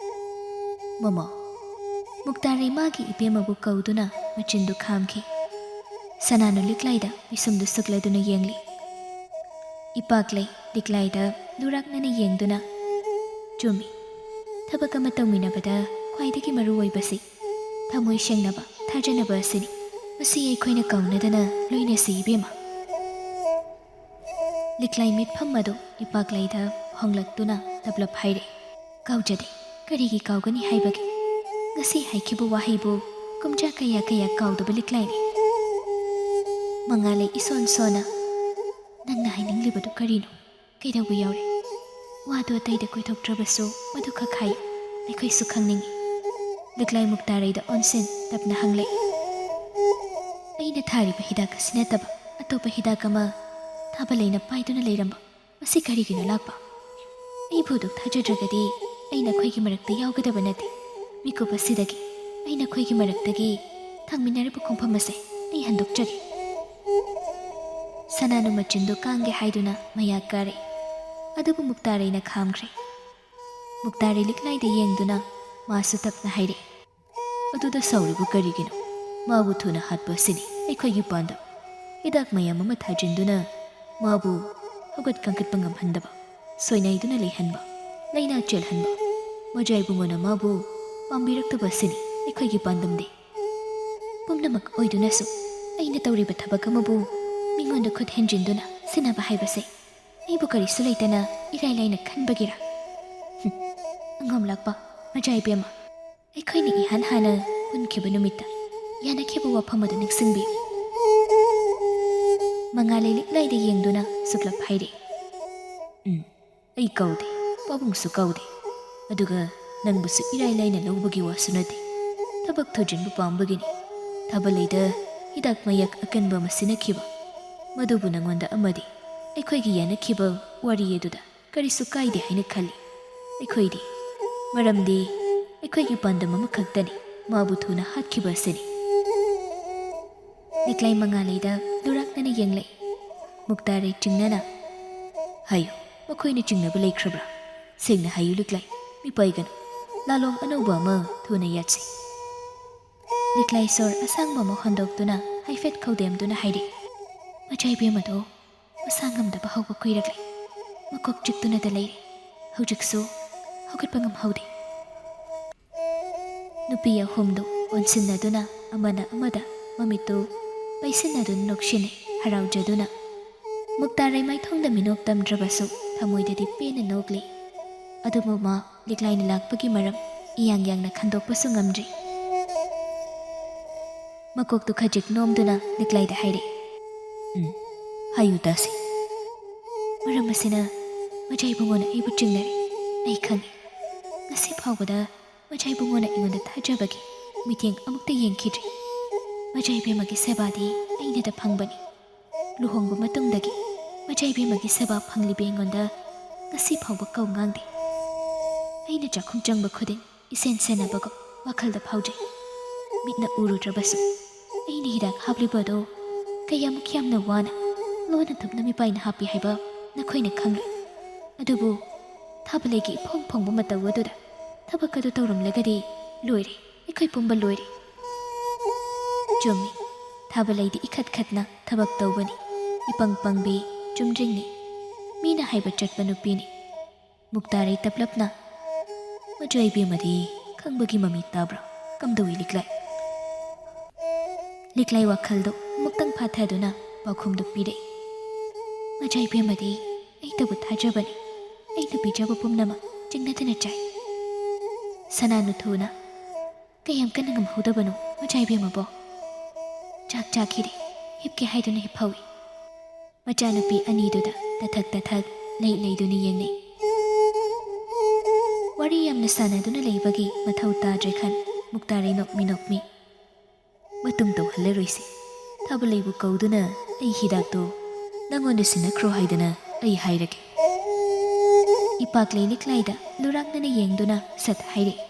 "ꯃꯃꯥ꯫" ꯃꯨꯛꯇꯥꯔꯤ ꯃꯥꯒꯤ ꯏꯕꯦꯝꯃꯕꯨ ꯀꯧꯗꯨꯅ ꯃꯆꯤꯟꯗꯨ ꯈꯥꯝꯈꯤ꯫ ꯁꯅꯥꯅꯨ ꯂꯤꯛꯂꯥꯏꯗ ꯄꯤꯁꯨꯝꯗꯨ ꯁꯨꯛꯂꯗꯨꯅ ꯌꯦꯡꯂꯤ꯫ ꯏꯄꯥꯛꯂꯩ ꯂꯤꯛꯂꯥꯏꯗ ꯂꯨꯔꯥꯛꯅꯅ ꯌꯦꯡꯗꯨꯅ, "ꯆꯨꯝꯃꯤ꯫ ꯊꯕꯛ ꯑꯃ ꯇꯧꯃꯤꯟꯅꯕꯗ ꯈ꯭ꯋꯥꯏꯗꯒꯤ ꯃꯔꯨ ꯑꯣꯏꯕꯁꯤ ꯊꯃꯣꯏ ꯁꯦꯡꯅꯕ, ꯊꯥꯖꯅꯕ ꯑꯁꯤꯅꯤ꯫ ꯃꯁꯤ ꯑꯩꯈꯣꯏꯅ ꯀꯥꯎꯅꯗꯅ ꯂꯣꯏꯅꯁꯤ, ꯏꯕꯦꯝꯃ꯫" ꯂꯤꯛꯂꯥꯏ ꯃꯤꯠꯐꯝ ꯑꯗꯨ ꯏꯄꯥꯛꯂꯩꯗ ꯍꯣꯡꯂꯛꯇꯨꯅ ꯇꯞꯂꯞ ꯍꯥꯏꯔꯦ, "ꯀꯥꯎꯖꯗꯦ꯫ ꯀꯔꯤꯒꯤ ꯀꯥꯎꯒꯅꯤ ꯍꯥꯏꯕꯒꯦ? ꯉꯁꯤ ꯍꯥꯏꯈꯤꯕ ꯋꯥꯍꯩꯕꯨ ꯀꯨꯝꯖꯥ ꯀꯌꯥ ꯀꯌꯥ ꯀꯥꯎꯗꯕ ꯂꯤꯛꯂꯥꯏꯅꯤ꯫" ꯃꯉꯥꯂꯩ ꯏꯁꯣꯟ ꯁꯣꯟꯅ, "ꯅꯪꯅ ꯍꯥꯏꯅꯤꯡꯂꯤꯕꯗꯨ ꯀꯔꯤꯅꯣ? ꯀꯩꯗꯧꯕ ꯌꯥꯎꯔꯦ? ꯋꯥꯗꯨ ꯑꯇꯩꯗ ꯀꯣꯏꯊꯣꯛꯇ꯭ꯔꯕꯁꯨ ꯃꯗꯨꯈꯛ ꯍꯥꯏꯌꯨ, ꯑꯩꯈꯣꯏꯁꯨ ꯈꯪꯅꯤꯡꯏ꯫" ꯂꯤꯛꯂꯥꯏ ꯃꯨꯛꯇꯥꯔꯩꯗ ꯑꯣꯟꯁꯤꯟ ꯇꯞꯅ ꯍꯪꯂꯛꯏ, "ꯑꯩꯅ ꯊꯥꯔꯤꯕ ꯍꯤꯗꯥꯛ ꯑꯁꯤ ꯅꯠꯇꯕ ꯑꯇꯣꯞꯄ ꯍꯤꯗꯥꯛ ꯑꯃ ꯊꯥꯕꯂꯩꯅ ꯄꯥꯏꯗꯨꯅ ꯂꯩꯔꯝꯕ, ꯃꯁꯤ ꯀꯔꯤꯒꯤꯅꯣ ꯂꯥꯛꯄ? ꯑꯩꯕꯨ ꯑꯗꯨꯛ ꯊꯥꯖꯗ꯭ꯔꯒꯗꯤ ꯑꯩꯅ ꯑꯩꯈꯣꯏꯒꯤ ꯃꯔꯛꯇ ꯌꯥꯎꯒꯗꯕ ꯅꯠꯇꯦ꯫ ꯃꯤꯀꯨꯞ ꯑꯁꯤꯗꯒꯤ ꯑꯩꯅ ꯑꯩꯈꯣꯏꯒꯤ ꯃꯔꯛꯇꯒꯤ ꯊꯥꯡꯃꯤꯟꯅꯔꯤꯕ ꯈꯣꯡꯐꯝ ꯑꯁꯦ ꯑꯩ ꯍꯟꯗꯣꯛꯆꯒꯦ꯫" ꯁꯅꯥꯅꯨ ꯃꯆꯤꯟꯗꯨ ꯀꯥꯡꯒꯦ ꯍꯥꯏꯗꯨꯅ ꯃꯌꯥ ꯀꯥꯔꯛꯏ꯫ ꯑꯗꯨꯕꯨ ꯃꯨꯛꯇꯥꯔꯩꯅ ꯈꯥꯝꯈ꯭ꯔꯦ꯫ ꯃꯨꯛꯇꯥꯔꯩ ꯂꯤꯛꯂꯥꯏꯗ ꯌꯦꯡꯗꯨꯅ ꯃꯥꯁꯨ ꯇꯞꯅ ꯍꯥꯏꯔꯛꯏ, "ꯑꯗꯨꯗ ꯁꯥꯎꯔꯤꯕ ꯀꯔꯤꯒꯤꯅꯣ? ꯃꯥꯕꯨ ꯊꯨꯅ ꯍꯥꯠꯄ ꯑꯁꯤꯅꯤ ꯑꯩꯈꯣꯏꯒꯤ ꯄꯥꯟꯗꯝ꯫ ꯍꯤꯗꯥꯛ ꯃꯌꯥꯝ ꯑꯃ ꯊꯥꯖꯤꯟꯗꯨꯅ ꯃꯥꯕꯨ ꯍꯧꯒꯠ ꯀꯥꯡꯈꯠꯄ ꯉꯝꯍꯟꯗꯕ, ꯁꯣꯏꯅꯥꯏꯗꯨꯅ ꯂꯩꯍꯟꯕ, ꯂꯥꯏꯅꯥ ꯆꯦꯜꯍꯟꯕ, ꯃꯖꯥ ꯏꯕꯨꯡꯉꯣꯅ ꯃꯥꯕꯨ ꯄꯥꯝꯕꯤꯔꯛꯇꯕ ꯑꯁꯤꯅꯤ ꯑꯩꯈꯣꯏꯒꯤ ꯄꯥꯟꯗꯝꯗꯤ꯫ ꯄꯨꯝꯅꯃꯛ ꯑꯣꯏꯗꯨꯅꯁꯨ ꯑꯩꯅ ꯇꯧꯔꯤꯕ ꯊꯕꯛ ꯑꯃꯕꯨ ꯃꯤꯉꯣꯟꯗ ꯈꯨꯠ ꯍꯦꯟꯖꯤꯟꯗꯨꯅ ꯁꯤꯟꯅꯕ ꯍꯥꯏꯕꯁꯦ ꯑꯩꯕꯨ ꯀꯔꯤꯁꯨ ꯂꯩꯇꯅ ꯏꯔꯥꯏ ꯂꯥꯏꯅ ꯈꯟꯕꯒꯤꯔꯥ?" ꯍꯨꯝ, ꯑꯉꯝ ꯂꯥꯛꯄ ꯃꯖꯥ ꯏꯕꯦꯝꯃ, ꯑꯩꯈꯣꯏꯅ ꯏꯍꯥꯟ ꯍꯥꯟꯅ ꯄꯨꯟꯈꯤꯕ ꯅꯨꯃꯤꯠꯇ ꯌꯥꯅꯈꯤꯕ ꯋꯥꯐꯝ ꯑꯗꯨ ꯅꯤꯡꯁꯤꯡꯕꯤꯌꯨ꯫ ꯃꯉꯥꯜꯂꯩ ꯂꯤꯛꯂꯥꯏꯗ ꯌꯦꯡꯗꯨꯅ ꯁꯨꯛꯂꯞ ꯍꯥꯏꯔꯛꯏ, "ꯎꯝ, ꯑꯩ ꯀꯧꯗꯦ, ꯄꯥꯕꯨꯡꯁꯨ ꯀꯧꯗꯦ꯫ ꯑꯗꯨꯒ ꯅꯪꯕꯨꯁꯨ ꯏꯔꯥꯏ ꯂꯥꯏꯅ ꯂꯧꯕꯒꯤ ꯋꯥꯁꯨ ꯅꯠꯇꯦ꯫ ꯊꯕꯛ ꯊꯨꯖꯤꯟꯕ ꯄꯥꯝꯕꯒꯤꯅꯤ꯫ ꯊꯥꯕꯜꯂꯩꯗ ꯍꯤꯗꯥꯛ ꯃꯌꯥꯛ ꯑꯀꯟꯕ ꯑꯃ ꯁꯤꯟꯅꯈꯤꯕ, ꯃꯗꯨꯕꯨ ꯅꯉꯣꯟꯗ ꯑꯃꯗꯤ ꯑꯩꯈꯣꯏꯒꯤ ꯌꯥꯅꯈꯤꯕ ꯋꯥꯔꯤ ꯑꯗꯨꯗ ꯀꯔꯤꯁꯨ ꯀꯥꯏꯗꯦ ꯍꯥꯏꯅ ꯈꯜꯂꯤ ꯑꯩꯈꯣꯏꯗꯤ꯫ ꯃꯔꯝꯗꯤ ꯑꯩꯈꯣꯏꯒꯤ ꯄꯥꯟꯗꯝ ꯑꯃꯈꯛꯇꯅꯤ, ꯃꯥꯕꯨ ꯊꯨꯅ ꯍꯥꯠꯈꯤꯕ ꯑꯁꯤꯅꯤ꯫" ꯂꯤꯛꯂꯥꯏ ꯃꯉꯥꯂꯩꯗ ꯂꯨꯔꯥꯛꯅꯅ ꯌꯦꯡꯂꯛꯏ꯫ ꯃꯨꯛꯇꯥꯔꯩ ꯆꯤꯡꯅꯅ, "ꯍꯥꯏꯌꯨ, ꯃꯈꯣꯏꯅ ꯆꯤꯡꯅꯕ ꯂꯩꯈ꯭ꯔꯕ꯭ꯔꯥ? ꯁꯦꯡꯅ ꯍꯥꯏꯌꯨ ꯂꯤꯛꯂꯥꯏ, ꯃꯤꯄꯥꯏꯒꯅꯨ꯫ ꯂꯥꯂꯣꯡ ꯑꯅꯧꯕ ꯑꯃ ꯊꯨꯅ ꯌꯥꯠꯁꯤ꯫" ꯂꯤꯛꯂꯥꯏ ꯁꯣꯔ ꯑꯁꯥꯡꯕ ꯑꯃ ꯍꯣꯟꯗꯣꯛꯇꯨꯅ ꯍꯥꯏꯐꯦꯠ ꯈꯧꯗꯦꯝꯗꯨꯅ ꯍꯥꯏꯔꯛꯏ, "ꯃꯆꯥ ꯏꯕꯦꯝ ꯑꯗꯣ ꯃꯁꯥ ꯉꯝꯗꯕ ꯍꯧꯕ ꯀꯨꯏꯔꯛꯂꯦ꯫ ꯃꯀꯣꯛ ꯆꯤꯛꯇꯨꯅꯗ ꯂꯩꯔꯦ꯫ ꯍꯧꯖꯤꯛꯁꯨ ꯍꯧꯒꯠꯄ ꯉꯝꯍꯧꯗꯦ꯫" ꯅꯨꯄꯤ ꯑꯍꯨꯝꯗꯨ ꯑꯣꯟꯁꯤꯟꯅꯗꯨꯅ ꯑꯃꯅ ꯑꯃꯗ ꯃꯃꯤꯠꯇꯨ ꯄꯩꯁꯤꯟꯅꯗꯨꯅ ꯅꯣꯛꯁꯤꯟꯅꯩ ꯍꯔꯥꯎꯖꯗꯨꯅ꯫ ꯃꯨꯛꯇꯥꯔꯩ ꯃꯥꯏꯊꯣꯡꯗ ꯃꯤꯅꯣꯛ ꯇꯝꯗ꯭ꯔꯕꯁꯨ ꯊꯃꯣꯏꯗꯗꯤ ꯄꯦꯟꯅ ꯅꯣꯛꯂꯤ꯫ ꯑꯗꯨꯕꯨ ꯃꯥ ꯂꯤꯛꯂꯥꯏꯅ ꯂꯥꯛꯄꯒꯤ ꯃꯔꯝ ꯏꯌꯥꯡ ꯌꯥꯡꯅ ꯈꯟꯗꯣꯛꯄꯁꯨ ꯉꯝꯗ꯭ꯔꯤ꯫ ꯃꯀꯣꯛꯇꯨ ꯈꯖꯤꯛ ꯅꯣꯝꯗꯨꯅ ꯂꯤꯛꯂꯥꯏꯗ ꯍꯥꯏꯔꯛꯏ, "ꯎꯝ, ꯍꯥꯏꯌꯨ ꯇꯥꯁꯤ꯫" "ꯃꯔꯝ ꯑꯁꯤꯅ ꯃꯆꯥ ꯏꯕꯨꯡꯉꯣꯅ ꯑꯩꯕꯨ ꯆꯤꯡꯅꯔꯦ꯫ ꯑꯩ ꯈꯪꯏ꯫ ꯉꯁꯤ ꯐꯥꯎꯕꯗ ꯃꯆꯥ ꯏꯕꯨꯡꯉꯣꯅ ꯑꯩꯉꯣꯟꯗ ꯊꯥꯖꯕꯒꯤ ꯃꯤꯠꯌꯦꯡ ꯑꯃꯨꯛꯇ ꯌꯦꯡꯈꯤꯗ꯭ꯔꯤ꯫ ꯃꯆꯥ ꯏꯕꯦꯝꯃꯒꯤ ꯁꯦꯕꯥꯗꯤ ꯑꯩꯅꯗ ꯐꯪꯕꯅꯤ꯫ ꯂꯨꯍꯣꯡꯕ ꯃꯇꯨꯡꯗꯒꯤ ꯃꯆꯥ ꯏꯕꯦꯝꯃꯒꯤ ꯁꯦꯕꯥ ꯐꯪꯂꯤꯕꯤ ꯑꯩꯉꯣꯟꯗ ꯉꯁꯤ ꯐꯥꯎꯕ ꯀꯧ ꯉꯥꯡꯗꯦ꯫ ꯑꯩꯅ ꯆꯥꯛꯈꯨꯝ ꯆꯪꯕ ꯈꯨꯗꯤꯡ ꯏꯁꯦꯟ ꯁꯦꯟꯅꯕꯒꯨꯝ ꯋꯥꯈꯜꯗ ꯐꯥꯎꯖꯩ꯫ ꯃꯤꯠꯅ ꯎꯔꯨꯗ꯭ꯔꯕꯁꯨ ꯑꯩꯅ ꯍꯤꯗꯥꯛ ꯍꯥꯞꯂꯤꯕ ꯑꯗꯨ ꯀꯌꯥꯃꯨꯛ ꯌꯥꯝꯅ ꯋꯥꯅ ꯂꯣꯟꯅ ꯊꯨꯞꯅ ꯃꯤꯄꯥꯏꯅ ꯍꯥꯞꯄꯤ ꯍꯥꯏꯕ ꯅꯈꯣꯏꯅ ꯈꯪꯂꯣꯏ꯫ ꯑꯗꯨꯕꯨ ꯊꯥꯕꯂꯩꯒꯤ ꯏꯐꯣꯡ ꯐꯣꯡꯕ ꯃꯇꯧ ꯑꯗꯨꯗ ꯊꯕꯛ ꯑꯗꯨ ꯇꯧꯔꯝꯂꯒꯗꯤ ꯂꯣꯏꯔꯦ, ꯑꯩꯈꯣꯏ ꯄꯨꯝꯕ ꯂꯣꯏꯔꯦ꯫ ꯆꯨꯝꯃꯤ, ꯊꯥꯕꯂꯩꯗꯤ ꯏꯈꯠ ꯈꯠꯅ ꯊꯕꯛ ꯇꯧꯕꯅꯤ, ꯏꯄꯪ ꯄꯪꯕꯤ ꯆꯨꯝꯗ꯭ꯔꯤꯡꯅꯤ, ꯃꯤꯅ ꯍꯥꯏꯕ ꯆꯠꯄ ꯅꯨꯄꯤꯅꯤ꯫ ꯃꯨꯛꯇꯥꯔꯩ ꯇꯞꯂꯞꯅ, "ꯃꯆꯥ ꯏꯕꯦꯝꯃꯗꯤ ꯈꯪꯕꯒꯤ ꯃꯃꯤ ꯇꯥꯕ꯭ꯔꯥ? ꯀꯝꯗꯧꯏ ꯂꯤꯛꯂꯥꯏ?" ꯂꯤꯛꯂꯥꯏ ꯋꯥꯈꯜꯗꯨ ꯑꯃꯨꯛꯇꯪ ꯐꯥꯊꯗꯨꯅ ꯄꯥꯎꯈꯨꯝꯗꯨ ꯄꯤꯔꯛꯏ, "ꯃꯆꯥ ꯏꯕꯦꯝꯃꯗꯤ ꯑꯩꯇꯕꯨ ꯊꯥꯖꯕꯅꯤ, ꯑꯩꯅ ꯄꯤꯖꯕ ꯄꯨꯝꯅꯃꯛ ꯆꯤꯡꯅꯗꯅ ꯆꯥꯏ꯫ ꯁꯅꯥ ꯅꯨꯊꯨꯅ ꯀꯌꯥꯝ ꯀꯟꯅ ꯉꯝꯍꯧꯗꯕꯅꯣ ꯃꯆꯥ ꯏꯕꯦꯝꯃꯕꯣ? ꯆꯥꯛ ꯆꯥꯈꯤꯔꯦ, ꯍꯤꯞꯀꯦ ꯍꯥꯏꯗꯨꯅ ꯍꯤꯞꯍꯧꯏ꯫" ꯃꯆꯥꯅꯨꯄꯤ ꯑꯅꯤꯗꯨꯗ ꯇꯊꯛ ꯇꯊꯛ ꯂꯩ ꯂꯩꯗꯨꯅ ꯌꯦꯡꯅꯩ꯫ ꯋꯥꯔꯤ ꯌꯥꯝꯅ ꯁꯥꯟꯅꯗꯨꯅ ꯂꯩꯕꯒꯤ ꯃꯊꯧ ꯇꯥꯗ꯭ꯔꯦ ꯈꯟ ꯃꯨꯛꯇꯥꯔꯩ ꯅꯣꯛꯃꯤ ꯅꯣꯛꯃꯤ, "ꯃꯇꯨꯡ ꯇꯧꯍꯜꯂꯔꯣꯏꯁꯦ꯫ ꯊꯥꯕꯂꯩꯕꯨ ꯀꯧꯗꯨꯅ ꯑꯩ ꯍꯤꯗꯥꯛꯇꯣ ꯅꯪꯉꯣꯟꯗ ꯁꯤꯟꯅꯈ꯭ꯔꯣ ꯍꯥꯏꯗꯅ ꯑꯩ ꯍꯥꯏꯔꯒꯦ꯫" ꯏꯄꯥꯛꯂꯩ ꯂꯤꯛꯂꯥꯏꯗ ꯂꯨꯔꯥꯛꯅꯅ ꯌꯦꯡꯗꯨꯅ ꯁꯠ ꯍꯥꯏꯔꯛꯏ,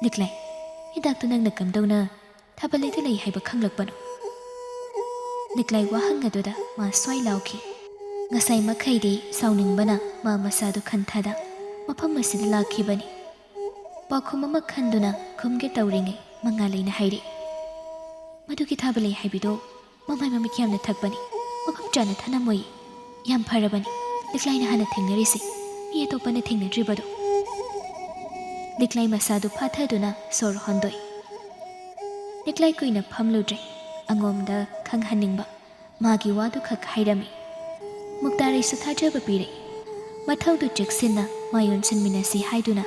"ꯂꯤꯛꯂꯥꯏ, ꯍꯤꯗꯥꯛꯇꯨ ꯅꯪꯅ ꯀꯝꯗꯧꯅ ꯊꯥꯕꯂꯩꯗ ꯂꯩ ꯍꯥꯏꯕ ꯈꯪꯂꯛꯄꯅꯣ?" ꯂꯤꯛꯂꯥꯏ ꯋꯥꯍꯪ ꯑꯗꯨꯗ ꯃꯥ ꯁ꯭ꯋꯥꯏ ꯂꯥꯎꯈꯤ꯫ ꯉꯁꯥꯏ ꯃꯈꯩꯗꯤ ꯁꯥꯎꯅꯤꯡꯕꯅ ꯃꯥ ꯃꯁꯥꯗꯨ ꯈꯟꯊꯗ ꯃꯐꯝ ꯑꯁꯤꯗ ꯂꯥꯛꯈꯤꯕꯅꯤ꯫ ꯄꯥꯎꯈꯨꯝ ꯑꯃ ꯈꯟꯗꯨꯅ ꯈꯨꯝꯒꯦ ꯇꯧꯔꯤꯉꯩ ꯃꯉꯥꯂꯩꯅ ꯍꯥꯏꯔꯛꯏ, "ꯃꯗꯨꯒꯤ ꯊꯥꯕꯂꯩ ꯍꯥꯏꯕꯤꯗꯣ ꯃꯃꯥꯏ ꯃꯃꯤꯠ ꯌꯥꯝꯅ ꯊꯛꯄꯅꯤ, ꯃꯐꯝ ꯆꯥꯅ ꯊꯅꯝꯃꯣꯏ꯫ ꯌꯥꯝ ꯐꯔꯕꯅꯤ, ꯂꯤꯛꯂꯥꯏꯅ ꯍꯥꯟꯅ ꯊꯦꯡꯅꯔꯤꯁꯤ, ꯃꯤ ꯑꯇꯣꯞꯄꯅ ꯊꯦꯡꯅꯗ꯭ꯔꯤꯕꯗꯣ꯫" ꯂꯤꯛꯂꯥꯏ ꯃꯁꯥꯗꯨ ꯐꯥꯊꯗꯨꯅ ꯁꯣꯔ ꯍꯣꯟꯗꯣꯛꯏ꯫ ꯂꯤꯛꯂꯥꯏ ꯀꯨꯏꯅ ꯐꯝꯂꯨꯗ꯭ꯔꯦ, ꯑꯉꯣꯝꯗ ꯈꯪꯍꯟꯅꯤꯡꯕ ꯃꯥꯒꯤ ꯋꯥꯗꯨ ꯈꯛ ꯍꯥꯏꯔꯝꯃꯤ꯫ ꯃꯨꯛꯇꯥꯔꯩꯁꯨ ꯊꯥꯖꯕ ꯄꯤꯔꯛꯏ꯫ ꯃꯊꯧꯗꯨ ꯆꯦꯛꯁꯤꯟꯅ ꯃꯥ ꯌꯣꯟꯁꯤꯟꯃꯤꯟꯅꯁꯤ ꯍꯥꯏꯗꯨꯅ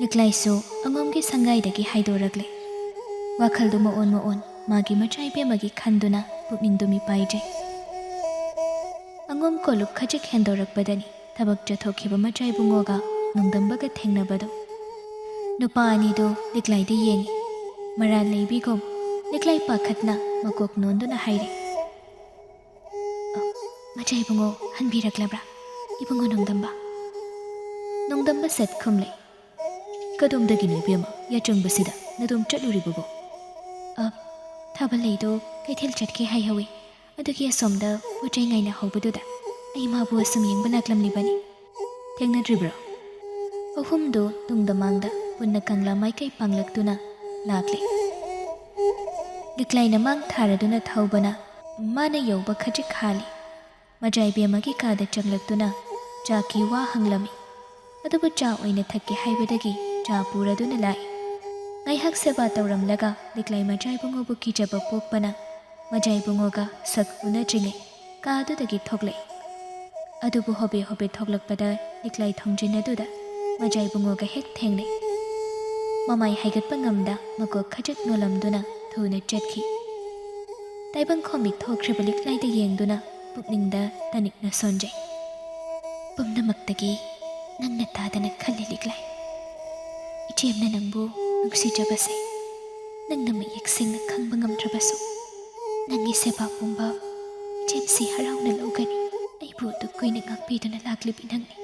ꯂꯤꯛꯂꯥꯏꯁꯨ ꯑꯉꯣꯝꯒꯤ ꯁꯪꯒꯥꯏꯗꯒꯤ ꯍꯥꯏꯗꯣꯔꯛꯂꯦ꯫ ꯋꯥꯈꯜꯗꯨ ꯃꯑꯣꯟ ꯃꯑꯣꯟ ꯃꯥꯒꯤ ꯃꯆꯥ ꯏꯕꯦꯝꯃꯒꯤ ꯈꯟꯗꯨꯅ ꯄꯨꯛꯅꯤꯡꯗꯨ ꯃꯤꯄꯥꯏꯗ꯭ꯔꯦ꯫ ꯑꯉꯣꯝ ꯀꯣꯂꯨꯞ ꯈꯖꯤꯛ ꯍꯦꯟꯗꯣꯔꯛꯄꯗꯅꯤ ꯊꯕꯛ ꯆꯠꯊꯣꯛꯈꯤꯕ ꯃꯆꯥ ꯏꯕꯨꯡꯉꯣꯒ ꯅꯣꯡꯗꯝꯕꯒ ꯊꯦꯡꯅꯕꯗꯨ꯫ ꯅꯨꯄꯥ ꯑꯅꯤꯗꯨ ꯂꯤꯛꯂꯥꯏꯗ ꯌꯦꯡꯏ꯫ ꯃꯔꯥꯜ ꯂꯩꯕꯤꯒꯨꯝ ꯂꯤꯛꯂꯥꯏ ꯄꯥꯈꯠꯅ ꯃꯀꯣꯛ ꯅꯣꯟꯗꯨꯅ ꯍꯥꯏꯔꯤ, "ꯑ, ꯃꯆꯥ ꯏꯕꯨꯡꯉꯣ ꯍꯟꯕꯤꯔꯛꯂꯕ꯭ꯔꯥ, ꯏꯕꯨꯡꯉꯣ ꯅꯣꯡꯗꯝꯕ?" ꯅꯣꯡꯗꯝꯕ ꯁꯠ ꯈꯨꯝꯂꯦ, "ꯀꯗꯣꯝꯗꯒꯤꯅꯣ ꯏꯕꯦꯝꯃ, ꯌꯥꯆꯪꯕꯁꯤꯗ ꯅꯗꯣꯝ ꯆꯠꯂꯨꯔꯤꯕꯕꯣ?" "ꯑ, ꯊꯥꯕꯂꯩꯗꯣ ꯀꯩꯊꯦꯜ ꯆꯠꯀꯦ ꯍꯥꯏꯍꯧꯋꯤ, ꯑꯗꯨꯒꯤ ꯑꯁꯣꯝꯗ ꯄꯣꯠ ꯆꯩ ꯉꯥꯏꯅꯍꯧꯕꯗꯨꯗ ꯑꯩ ꯃꯥꯕꯨ ꯑꯁꯨꯝ ꯌꯦꯡꯕ ꯂꯥꯛꯂꯝꯂꯤꯕꯅꯤ꯫" ꯊꯦꯡꯅꯗ꯭ꯔꯤꯕ꯭ꯔꯣ? ꯑꯍꯨꯝꯗꯨ ꯇꯨꯡꯗ ꯃꯥꯡꯗ ꯄꯨꯟꯅ ꯀꯪꯂꯥ ꯃꯥꯏꯀꯩ ꯄꯥꯡꯂꯛꯇꯨꯅ ꯂꯥꯛꯂꯤ꯫ ꯂꯤꯛꯂꯥꯏꯅ ꯃꯥꯡ ꯊꯥꯔꯗꯨꯅ ꯊꯧꯕꯅ ꯃꯥꯅ ꯌꯧꯕ ꯈꯖꯤꯛ ꯍꯥꯜꯂꯤ꯫ ꯃꯖꯥꯏꯕꯦꯝꯃꯒꯤ ꯀꯥꯗ ꯆꯪꯂꯛꯇꯨꯅ ꯆꯥꯛꯀꯤ ꯋꯥ ꯍꯪꯂꯝꯃꯤ꯫ ꯑꯗꯨꯕꯨ ꯆꯥ ꯑꯣꯏꯅ ꯊꯛꯀꯦ ꯍꯥꯏꯕꯗꯒꯤ ꯆꯥ ꯄꯨꯔꯗꯨꯅ ꯂꯥꯛꯏ꯫ ꯉꯥꯏꯍꯥꯛ ꯁꯦꯕꯥ ꯇꯧꯔꯝꯂꯒ ꯂꯤꯛꯂꯥꯏ ꯃꯖꯥꯏꯕꯨꯡꯉꯣꯕꯨ ꯀꯤꯖꯕ ꯄꯣꯛꯄꯅ ꯃꯖꯥꯏꯕꯨꯡꯉꯣꯒ ꯁꯛ ꯎꯅꯗ꯭ꯔꯤꯉꯩ ꯀꯥ ꯑꯗꯨꯗꯒꯤ ꯊꯣꯛꯂꯛꯏ꯫ ꯑꯗꯨꯕꯨ ꯍꯣꯕꯦ ꯍꯣꯕꯦ ꯊꯣꯛꯂꯛꯄꯗ ꯂꯤꯛꯂꯥꯏ ꯊꯣꯡꯖꯤꯟ ꯑꯗꯨꯗ ꯃꯖꯥꯏꯕꯨꯡꯉꯣꯒ ꯍꯦꯛ ꯊꯦꯡꯅꯩ꯫ ꯃꯃꯥꯏ ꯍꯥꯏꯒꯠꯄ ꯉꯝꯗ ꯃꯀꯣꯛ ꯈꯖꯤꯛ ꯅꯣꯜꯂꯝꯗꯨꯅ ꯊꯨꯅ ꯆꯠꯈꯤ꯫ ꯇꯥꯏꯕꯪꯈꯣꯝꯕꯤ ꯊꯣꯛꯈ꯭ꯔꯤꯕ ꯂꯤꯛꯂꯥꯏꯗ ꯌꯦꯡꯗꯨꯅ ꯄꯨꯛꯅꯤꯡꯗ ꯇꯅꯤꯛꯅ ꯁꯣꯟꯖꯩ꯫ ꯄꯨꯝꯅꯃꯛꯇꯒꯤ ꯅꯪꯅ ꯇꯥꯗꯅ ꯈꯜꯂꯤ ꯂꯤꯛꯂꯥꯏ꯫ ꯏꯆꯦꯝꯅ ꯅꯪꯕꯨ ꯅꯨꯡꯁꯤꯖꯕꯁꯦ ꯅꯪꯅ ꯃꯌꯦꯛ ꯁꯦꯡꯅ ꯈꯪꯕ ꯉꯝꯗ꯭ꯔꯕꯁꯨ, ꯅꯪꯒꯤ ꯁꯦꯕꯥ ꯄꯨꯝꯕ ꯏꯆꯦꯝꯁꯤ ꯍꯔꯥꯎꯅ ꯂꯧꯒꯅꯤ꯫ ꯑꯩꯕꯨ ꯑꯗꯨꯛ ꯀꯨꯏꯅ ꯉꯥꯛꯄꯤꯗꯨꯅ ꯂꯥꯛꯂꯤꯕꯤ ꯅꯪꯅꯤ꯫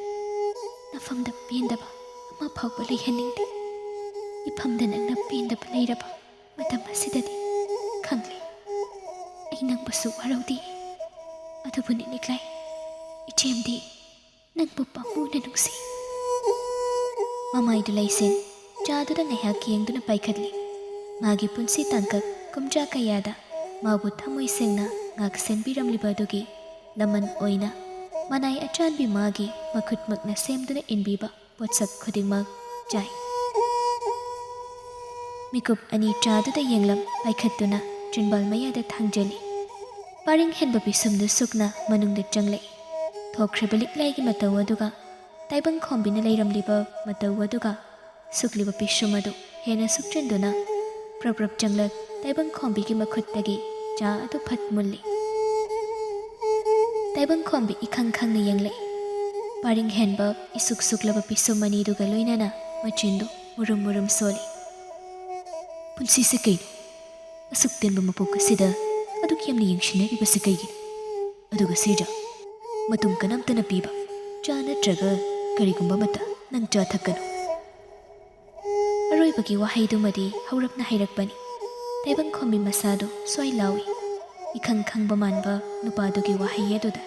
ꯅꯐꯝꯗ ꯄꯦꯟꯗꯕ ꯑꯃ ꯐꯥꯎꯕ ꯂꯩꯍꯟꯅꯤꯡꯗꯦ꯫ ꯏꯐꯝꯗ ꯅꯪꯅ ꯄꯦꯟꯗꯕ ꯂꯩꯔꯕ ꯃꯇꯝ ꯑꯁꯤꯗꯗꯤ ꯈꯪꯂꯦ꯫ ꯑꯩ ꯅꯪꯕꯨꯁꯨ ꯋꯥꯔꯧꯗꯦ꯫ ꯑꯗꯨꯕꯨꯅꯤ ꯂꯤꯛꯂꯥꯏ, ꯏꯆꯦꯝꯗꯤ ꯅꯪꯕꯨ ꯄꯥꯝꯃꯨꯅ ꯅꯨꯡꯁꯤ꯫ ꯃꯃꯥꯏꯗꯨ ꯂꯩꯁꯤꯟ ꯆꯥꯗꯨꯗ ꯉꯥꯏꯍꯥꯛ ꯌꯦꯡꯗꯨꯅ ꯄꯥꯏꯈꯠꯂꯤ꯫ ꯃꯥꯒꯤ ꯄꯨꯟꯁꯤ ꯇꯥꯡꯀꯛ ꯀꯨꯝꯖꯥ ꯀꯌꯥꯗ ꯃꯥꯕꯨ ꯊꯃꯣꯏ ꯁꯦꯡꯅ ꯉꯥꯛ ꯁꯦꯟꯕꯤꯔꯝꯂꯤꯕ ꯑꯗꯨꯒꯤ ꯂꯃꯟ ꯑꯣꯏꯅ ꯃꯅꯥꯏ ꯑꯆꯥꯟꯕꯤ ꯃꯥꯒꯤ ꯃꯈꯨꯠꯃꯛꯅ ꯁꯦꯝꯗꯨꯅ ꯏꯟꯕꯤꯕ ꯄꯣꯠꯁꯛ ꯈꯨꯗꯤꯡꯃꯛ ꯆꯥꯏ꯫ ꯃꯤꯀꯨꯞ ꯑꯅꯤ ꯆꯥꯗꯨꯗ ꯌꯦꯡꯂꯝ ꯄꯥꯏꯈꯠꯇꯨꯅ ꯆꯤꯟꯕꯥꯜ ꯃꯌꯥꯗ ꯊꯥꯡꯖꯜꯂꯤ꯫ ꯄꯥꯔꯤꯡ ꯍꯦꯟꯕ ꯄꯤꯁꯨꯝꯗꯨ ꯁꯨꯛꯅ ꯃꯅꯨꯡꯗ ꯆꯪꯂꯛꯏ꯫ ꯊꯣꯛꯈ꯭ꯔꯤꯕ ꯂꯤꯛꯂꯥꯏꯒꯤ ꯃꯇꯧ ꯑꯗꯨꯒ ꯇꯥꯏꯕꯪꯈꯣꯝꯕꯤꯅ ꯂꯩꯔꯝꯂꯤꯕ ꯃꯇꯧ ꯑꯗꯨꯒ ꯁꯨꯛꯂꯤꯕ ꯄꯤꯁꯨꯝ ꯑꯗꯨ ꯍꯦꯟꯅ ꯁꯨꯛꯆꯤꯟꯗꯨꯅ ꯄ꯭ꯔꯞ ꯄ꯭ꯔꯞ ꯆꯪꯂꯛ ꯇꯥꯏꯕꯪꯈꯣꯝꯕꯤꯒꯤ ꯃꯈꯨꯠꯇꯒꯤ ꯆꯥ ꯑꯗꯨ ꯐꯠ ꯃꯨꯜꯂꯤ꯫ ꯇꯥꯏꯕꯪꯈꯣꯝꯕꯤ ꯏꯈꯪ ꯈꯪꯅ ꯌꯦꯡꯂꯛꯏ꯫ ꯄꯥꯔꯤꯡ ꯍꯦꯟꯕ ꯏꯁꯨꯛ ꯁꯨꯛꯂꯕ ꯄꯤꯁꯨꯝ ꯑꯅꯤꯗꯨꯒ ꯂꯣꯏꯅꯅ ꯃꯆꯤꯟꯗꯨ ꯃꯨꯔꯨꯝ ꯃꯨꯔꯨꯝ ꯁꯣꯜꯂꯤ꯫ ꯄꯨꯟꯁꯤꯁꯦ ꯀꯩꯅꯣ? ꯑꯁꯨꯛ ꯇꯦꯟꯕ ꯃꯄꯣꯛ ꯑꯁꯤꯗ ꯑꯗꯨꯛ ꯌꯥꯝꯅ ꯌꯦꯡꯁꯤꯟꯅꯔꯤꯕꯁꯤ ꯀꯩꯒꯤꯅꯣ? ꯑꯗꯨꯒ ꯁꯤꯔꯖꯥ, ꯃꯇꯨꯡ ꯀꯅꯥꯝꯇꯅ ꯄꯤꯕ ꯆꯥ ꯅꯠꯇ꯭ꯔꯒ ꯀꯔꯤꯒꯨꯝꯕ ꯑꯃꯠꯇ ꯅꯪ ꯆꯥ ꯊꯛꯀꯅꯨ꯫ ꯑꯔꯣꯏꯕꯒꯤ ꯋꯥꯍꯩꯗꯨꯃꯗꯤ ꯍꯧꯔꯞꯅ ꯍꯥꯏꯔꯛꯄꯅꯤ꯫ ꯇꯥꯏꯕꯪꯈꯣꯝꯕꯤ ꯃꯁꯥꯗꯨ ꯁ꯭ꯋꯥꯏ ꯂꯥꯎꯏ, ꯏꯈꯪ ꯈꯪꯕ ꯃꯥꯟꯕ ꯅꯨꯄꯥꯗꯨꯒꯤ ꯋꯥꯍꯩ ꯑꯗꯨꯗ꯫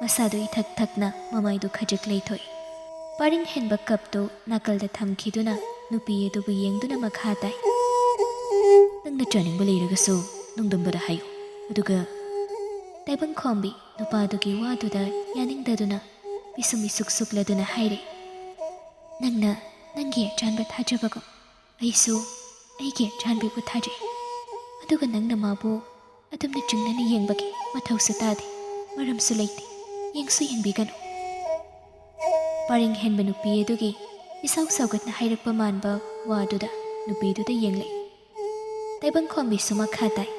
ꯃꯁꯥꯗꯨ ꯏꯊꯛ ꯊꯛꯅ ꯃꯃꯥꯏꯗꯨ ꯈꯖꯤꯛ ꯂꯩꯊꯣꯛꯏ꯫ ꯄꯔꯤꯡ ꯍꯦꯟꯕ ꯀꯞꯇꯨ ꯅꯥꯀꯜꯗ ꯊꯝꯈꯤꯗꯨꯅ ꯅꯨꯄꯤ ꯑꯗꯨꯕꯨ ꯌꯦꯡꯗꯨꯅ ꯃꯈꯥ ꯇꯥꯏ꯫ "ꯅꯪꯅ ꯆꯥꯅꯤꯡꯕ ꯂꯩꯔꯒꯁꯨ ꯅꯣꯡꯗꯝꯕꯗ ꯍꯥꯏꯌꯨ꯫ ꯑꯗꯨꯒ" ꯇꯥꯏꯕꯪꯈꯣꯝꯕꯤ ꯅꯨꯄꯥꯗꯨꯒꯤ ꯋꯥꯗꯨꯗ ꯌꯥꯅꯤꯡꯗꯗꯨꯅ ꯄꯤꯁꯨꯝ ꯏꯁꯨꯛ ꯁꯨꯛꯂꯗꯨꯅ ꯍꯥꯏꯔꯦ, "ꯅꯪꯅ ꯅꯪꯒꯤ ꯑꯆꯥꯟꯕ ꯊꯥꯖꯕꯒꯨꯝ ꯑꯩꯁꯨ ꯑꯩꯒꯤ ꯑꯆꯥꯟꯕꯤꯕꯨ ꯊꯥꯖꯩ꯫ ꯑꯗꯨꯒ ꯅꯪꯅ ꯃꯥꯕꯨ ꯑꯗꯨꯝꯅ ꯆꯤꯡꯅꯅ ꯌꯦꯡꯕꯒꯤ ꯃꯊꯧꯁꯨ ꯇꯥꯗꯦ, ꯃꯔꯝꯁꯨ ꯂꯩꯇꯦ꯫ ꯌꯦꯡꯁꯨ ꯌꯦꯡꯕꯤꯒꯅꯨ꯫" ꯄꯔꯤꯡ ꯍꯦꯟꯕ ꯅꯨꯄꯤ ꯑꯗꯨꯒꯤ ꯏꯁꯥꯎ ꯁꯥꯎꯒꯠꯅ ꯍꯥꯏꯔꯛꯄ ꯃꯥꯟꯕ ꯋꯥꯗꯨꯗ ꯅꯨꯄꯤꯗꯨꯗ ꯌꯦꯡꯂꯛꯏ꯫ ꯇꯥꯏꯕꯪꯈꯣꯝꯕꯤꯁꯨ ꯃꯈꯥ ꯇꯥꯏ,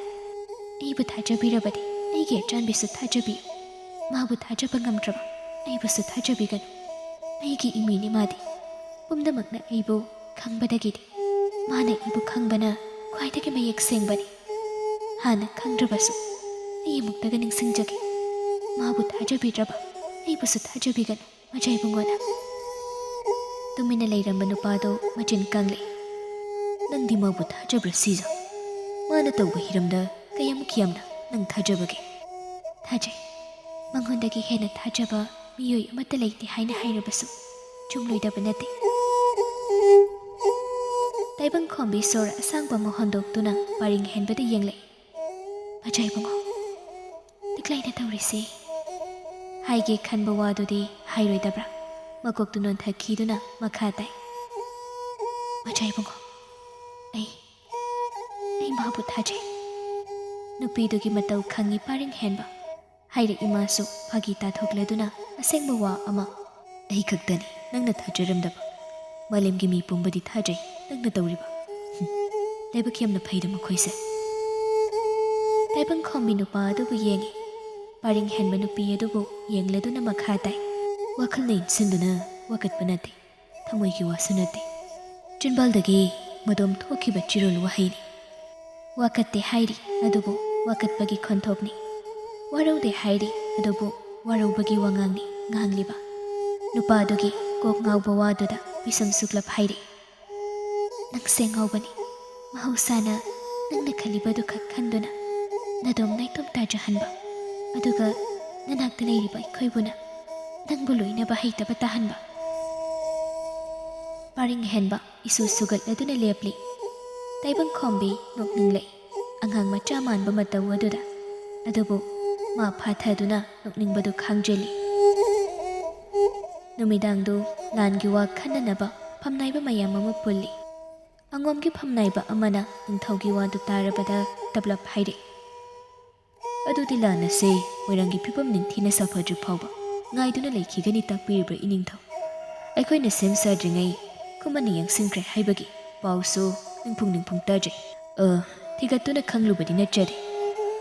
"ꯑꯩꯕꯨ ꯊꯥꯖꯕꯤꯔꯕꯗꯤ ꯑꯩꯒꯤ ꯑꯆꯥꯟꯕꯤꯁꯨ ꯊꯥꯖꯕꯤꯌꯨ꯫ ꯃꯥꯕꯨ ꯊꯥꯖꯕ ꯉꯝꯗ꯭ꯔꯕ ꯑꯩꯕꯨꯁꯨ ꯊꯥꯖꯕꯤꯒꯅꯨ꯫ ꯑꯩꯒꯤ ꯏꯃꯤꯅꯤ ꯃꯥꯗꯤ꯫ ꯄꯨꯝꯅꯃꯛꯅ ꯑꯩꯕꯨ ꯈꯪꯕꯗꯒꯤꯗꯤ ꯃꯥꯅ ꯑꯩꯕꯨ ꯈꯪꯕꯅ ꯈ꯭ꯋꯥꯏꯗꯒꯤ ꯃꯌꯦꯛ ꯁꯦꯡꯕꯅꯤ꯫ ꯍꯥꯟꯅ ꯈꯪꯗ꯭ꯔꯕꯁꯨ ꯑꯩ ꯑꯃꯨꯛꯇꯒ ꯅꯤꯡꯁꯤꯡꯖꯒꯦ꯫ ꯃꯥꯕꯨ ꯊꯥꯖꯕꯤꯗ꯭ꯔꯕ ꯑꯩꯕꯨꯁꯨ ꯊꯥꯖꯕꯤꯒꯅꯨ, ꯃꯖꯥ ꯏꯕꯨꯡꯉꯣꯅ꯫" ꯇꯨꯃꯤꯟꯅ ꯂꯩꯔꯝꯕ ꯅꯨꯄꯥꯗꯣ ꯃꯆꯤꯟ ꯀꯪꯂꯦ꯫ "ꯅꯪꯗꯤ ꯃꯥꯕꯨ ꯊꯥꯖꯕ꯭ꯔꯥ ꯁꯤꯖ? ꯃꯥꯅ ꯇꯧꯕ ꯍꯤꯔꯝꯗ ꯀꯌꯥꯃꯨꯛ ꯌꯥꯝꯅ ꯅꯪ ꯊꯥꯖꯕꯒꯦ?" "ꯊꯥꯖꯩ꯫ ꯃꯉꯣꯟꯗꯒꯤ ꯍꯦꯟꯅ ꯊꯥꯖꯕ ꯃꯤꯑꯣꯏ ꯑꯃꯠꯇ ꯂꯩꯇꯦ ꯍꯥꯏꯅ ꯍꯥꯏꯔꯕꯁꯨ ꯆꯨꯝꯂꯣꯏꯗꯕ ꯅꯠꯇꯦ꯫" ꯇꯥꯏꯕꯪꯈꯣꯝꯕꯤ ꯁꯣꯔ ꯑꯁꯥꯡꯕ ꯑꯃ ꯍꯣꯟꯗꯣꯛꯇꯨꯅ ꯄꯔꯤꯡ ꯍꯦꯟꯕꯗ ꯌꯦꯡꯂꯛꯏ꯫ "ꯃꯖꯥ ꯏꯕꯨꯡꯉꯣ, ꯂꯤꯛꯂꯩꯅ ꯇꯧꯔꯤꯁꯤ?" ꯍꯥꯏꯒꯦ ꯈꯟꯕ ꯋꯥꯗꯨꯗꯤ ꯍꯥꯏꯔꯣꯏꯗꯕ꯭ꯔꯥ? ꯃꯀꯣꯛꯇꯨ ꯅꯣꯟꯊꯈꯤꯗꯨꯅ ꯃꯈꯥ ꯇꯥꯏ꯫ "ꯃꯖꯥ ꯏꯕꯨꯡꯉꯣ, ꯑꯩ, ꯑꯩ ꯃꯥꯕꯨ ꯊꯥꯖꯩ꯫" ꯅꯨꯄꯤꯗꯨꯒꯤ ꯃꯇꯧ ꯈꯪꯉꯤ ꯄꯔꯤꯡ ꯍꯦꯟꯕ꯫ ꯍꯥꯏꯔꯛꯏ ꯃꯥꯁꯨ ꯐꯥꯒꯤ ꯇꯥꯊꯣꯛꯂꯗꯨꯅ ꯑꯁꯦꯡꯕ ꯋꯥ ꯑꯃ꯫ "ꯑꯩ ꯈꯛꯇꯅꯤ ꯅꯪꯅ ꯊꯥꯖꯔꯝꯗꯕ꯫ ꯃꯥꯂꯦꯝꯒꯤ ꯃꯤ ꯄꯨꯝꯕꯗꯤ ꯊꯥꯖꯩ ꯅꯪꯅ ꯇꯧꯔꯤꯕ꯫ ꯍꯨꯝ, ꯂꯥꯏꯕꯛ ꯌꯥꯝꯅ ꯐꯩꯗ ꯃꯈꯣꯏꯁꯦ꯫" ꯇꯥꯏꯕꯪꯈꯣꯝꯕꯤ ꯅꯨꯄꯥ ꯑꯗꯨꯕꯨ ꯌꯦꯡꯉꯤ꯫ ꯄꯔꯤꯡ ꯍꯦꯟꯕ ꯅꯨꯄꯤ ꯑꯗꯨꯕꯨ ꯌꯦꯡꯂꯗꯨꯅ ꯃꯈꯥ ꯇꯥꯏ꯫ "ꯋꯥꯈꯜꯅ ꯏꯟꯁꯤꯟꯗꯨꯅ ꯋꯥꯀꯠꯄ ꯅꯠꯇꯦ, ꯊꯃꯣꯏꯒꯤ ꯋꯥꯁꯨ ꯅꯠꯇꯦ꯫ ꯆꯤꯟꯕꯥꯜꯗꯒꯤ ꯃꯗꯣꯝ ꯊꯣꯛꯈꯤꯕ ꯆꯤꯔꯣꯜ ꯋꯥꯍꯩꯅꯤ꯫ ꯋꯥꯀꯠꯇꯦ ꯍꯥꯏꯔꯤ, ꯑꯗꯨꯕꯨ ꯋꯥꯀꯠꯄꯒꯤ ꯈꯣꯟꯊꯣꯛꯅꯤ꯫ ꯋꯥꯔꯧꯗꯦ ꯍꯥꯏꯔꯤ, ꯑꯗꯨꯕꯨ ꯋꯥꯔꯧꯕꯒꯤ ꯋꯥꯉꯥꯡꯅꯤ ꯉꯥꯡꯂꯤꯕ꯫" ꯅꯨꯄꯥꯗꯨꯒꯤ ꯀꯣꯛ ꯉꯥꯎꯕ ꯋꯥꯗꯨꯗ ꯄꯤꯁꯨꯝ ꯁꯨꯛꯂꯞ ꯍꯥꯏꯔꯤ꯫ "ꯅꯪꯁꯦ ꯉꯥꯎꯕꯅꯤ꯫ ꯃꯍꯧꯁꯥꯅ ꯅꯪꯅ ꯈꯜꯂꯤꯕꯗꯨ ꯈꯛ ꯈꯟꯗꯨꯅ ꯅꯗꯣꯝ ꯅꯥꯏꯇꯣꯝ ꯇꯥꯖꯍꯟꯕ꯫ ꯑꯗꯨꯒ ꯅꯅꯥꯛꯇ ꯂꯩꯔꯤꯕ ꯑꯩꯈꯣꯏꯕꯨꯅ ꯅꯪꯕꯨ ꯂꯣꯏꯅꯕ ꯍꯩꯇꯕ ꯇꯥꯍꯟꯕ꯫ ꯄꯔꯤꯡ ꯍꯦꯟꯕ ꯏꯁꯨ ꯁꯨꯒꯠꯂꯗꯨꯅ ꯂꯦꯞꯂꯤ꯫ ꯇꯥꯏꯕꯪ ꯈꯣꯝꯕꯤ ꯅꯣꯛꯅꯤꯡꯂꯛꯏ꯫ ꯑꯉꯥꯡ ꯃꯆꯥ ꯃꯥꯟꯕ ꯃꯇꯧ ꯑꯗꯨꯗ꯫ ꯑꯗꯨꯕꯨ ꯃꯥ ꯐꯥꯊꯗꯨꯅ ꯅꯣꯛꯅꯤꯡꯕꯗꯨ ꯈꯥꯡꯖꯤꯜꯂꯤ꯫ ꯅꯨꯃꯤꯗꯥꯡꯗꯨ ꯂꯥꯟꯒꯤ ꯋꯥ ꯈꯟꯅꯅꯕ ꯐꯝꯅꯥꯏꯕ ꯃꯌꯥꯝ ꯑꯃ ꯄꯨꯜꯂꯤ꯫ ꯑꯉꯣꯝꯒꯤ ꯐꯝꯅꯥꯏꯕ ꯑꯃꯅ ꯅꯤꯡꯊꯧꯒꯤ ꯋꯥꯗꯨ ꯇꯥꯔꯕꯗ ꯇꯞꯂꯞ ꯍꯥꯏꯔꯛꯏ꯫ ꯑꯗꯨꯗꯤ ꯂꯥꯟ ꯑꯁꯦ ꯃꯣꯏꯔꯥꯡꯒꯤ ꯐꯤꯕꯝ ꯅꯤꯡꯊꯤꯅ ꯁꯥꯐꯗ꯭ꯔꯤ ꯐꯥꯎꯕ ꯉꯥꯏꯗꯨꯅ ꯂꯩꯈꯤꯒꯅꯤ ꯇꯥꯛꯄꯤꯔꯤꯕ꯭ꯔꯥ ꯏꯅꯤꯡꯊꯧ? ꯑꯩꯈꯣꯏꯅ ꯁꯦꯝ ꯁꯥꯗ꯭ꯔꯤꯉꯩ ꯈꯨꯃꯟꯅ ꯌꯦꯡꯁꯤꯟꯈ꯭ꯔꯦ ꯍꯥꯏꯕꯒꯤ ꯄꯥꯎꯁꯨ ꯅꯤꯡꯐꯨꯡ ꯅꯤꯡꯐꯨꯡ ꯇꯥꯖꯩ꯫ ꯑ, ꯊꯤꯒꯠꯇꯨꯅ ꯈꯪꯂꯨꯕꯗꯤ ꯅꯠꯆꯗꯦ꯫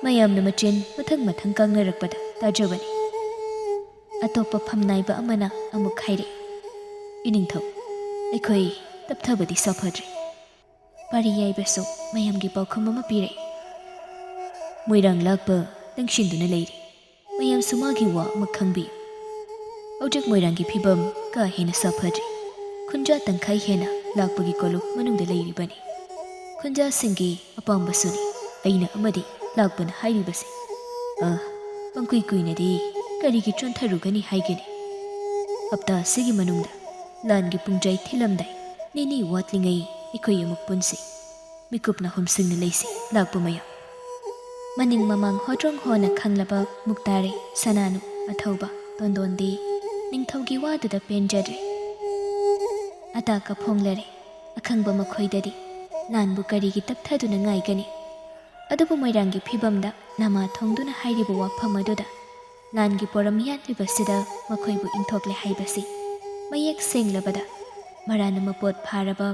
ꯃꯌꯥꯝꯅ ꯃꯆꯤꯟ ꯃꯊꯪ ꯃꯊꯪ ꯀꯥꯡꯅꯔꯛꯄꯗ ꯇꯥꯖꯕꯅꯤ꯫ ꯑꯇꯣꯞꯄ ꯐꯝꯅꯥꯏꯕ ꯑꯃꯅ ꯑꯃꯨꯛ ꯍꯥꯏꯔꯛꯏ, "ꯏꯅꯤꯡꯊꯧ, ꯑꯩꯈꯣꯏ ꯇꯞꯊꯕꯗꯤ ꯁꯥꯐꯗ꯭ꯔꯤ꯫" ꯄꯥꯔꯤ ꯌꯥꯏꯕꯁꯨ ꯃꯌꯥꯝꯒꯤ ꯄꯥꯎꯈꯨꯝ ꯑꯃ ꯄꯤꯔꯛꯏ꯫ ꯃꯣꯏꯔꯥꯡ ꯂꯥꯛꯄ ꯂꯪꯁꯤꯟꯗꯨꯅ ꯂꯩꯔꯤ꯫ ꯃꯌꯥꯝꯁꯨ ꯃꯥꯒꯤ ꯋꯥ ꯑꯃ ꯈꯪꯕꯤꯌꯨ꯫ ꯍꯧꯖꯤꯛ ꯃꯣꯏꯔꯥꯡꯒꯤ ꯐꯤꯕꯝ ꯀꯥ ꯍꯦꯟꯅ ꯁꯥꯐꯗ꯭ꯔꯤ꯫ ꯈꯨꯟꯖꯥ ꯇꯪꯈꯥꯏ ꯍꯦꯟꯅ ꯂꯥꯛꯄꯒꯤ ꯀꯣꯂꯨꯞ ꯃꯅꯨꯡꯗ ꯂꯩꯔꯤꯕꯅꯤ꯫ ꯈꯨꯟꯖꯥꯁꯤꯡꯒꯤ ꯑꯄꯥꯝꯕꯁꯨꯅꯤ ꯑꯩꯅ ꯑꯃꯗꯤ ꯂꯥꯛꯄꯅ ꯍꯥꯏꯔꯤꯕꯁꯦ꯫ ꯑ, ꯄꯪꯀꯨꯏ ꯀꯨꯏꯅꯗꯤ ꯀꯔꯤꯒꯤ ꯆꯣꯟꯊꯔꯨꯒꯅꯤ ꯍꯥꯏꯒꯅꯤ? ꯍꯞꯇꯥ ꯑꯁꯤꯒꯤ ꯃꯅꯨꯡꯗ ꯂꯥꯟꯒꯤ ꯄꯨꯡꯖꯩ ꯊꯤꯜꯂꯝꯗꯥꯏ ꯅꯤꯅꯤ ꯋꯥꯠꯂꯤꯉꯩ ꯑꯩꯈꯣꯏ ꯑꯃꯨꯛ ꯄꯨꯟꯁꯤ꯫ ꯃꯤꯀꯨꯞꯅ ꯍꯨꯝꯁꯤꯡꯅ ꯂꯩꯁꯤ ꯂꯥꯛꯄ ꯃꯌꯥꯝ꯫ ꯃꯅꯤꯡ ꯃꯃꯥꯡ ꯍꯣꯗ꯭ꯔꯣꯡ ꯍꯣꯅ ꯈꯪꯂꯕ ꯃꯨꯛꯇꯥꯔꯩ, ꯁꯅꯥꯅꯨ, ꯑꯊꯧꯕ, ꯇꯣꯟꯗꯣꯟꯗꯤ ꯅꯤꯡꯊꯧꯒꯤ ꯋꯥꯗꯨꯗ ꯄꯦꯟꯖꯗ꯭ꯔꯦ꯫ ꯑꯇꯥ ꯀꯐꯣꯡꯂꯔꯦ꯫ ꯑꯈꯪꯕ ꯃꯈꯣꯏꯗꯗꯤ ꯂꯥꯟꯕꯨ ꯀꯔꯤꯒꯤ ꯇꯞꯊꯗꯨꯅ ꯉꯥꯏꯒꯅꯤ? ꯑꯗꯨꯕꯨ ꯃꯣꯏꯔꯥꯡꯒꯤ ꯐꯤꯕꯝꯗ ꯅꯃꯥ ꯊꯣꯡꯗꯨꯅ ꯍꯥꯏꯔꯤꯕ ꯋꯥꯐꯝ ꯑꯗꯨꯗ ꯂꯥꯟꯒꯤ ꯄꯣꯔꯝ ꯌꯥꯟꯂꯤꯕꯁꯤꯗ ꯃꯈꯣꯏꯕꯨ ꯏꯟꯊꯣꯛꯂꯦ ꯍꯥꯏꯕꯁꯤ ꯃꯌꯦꯛ ꯁꯦꯡꯂꯕꯗ ꯃꯔꯥꯅ ꯃꯄꯣꯠ ꯐꯥꯔꯕ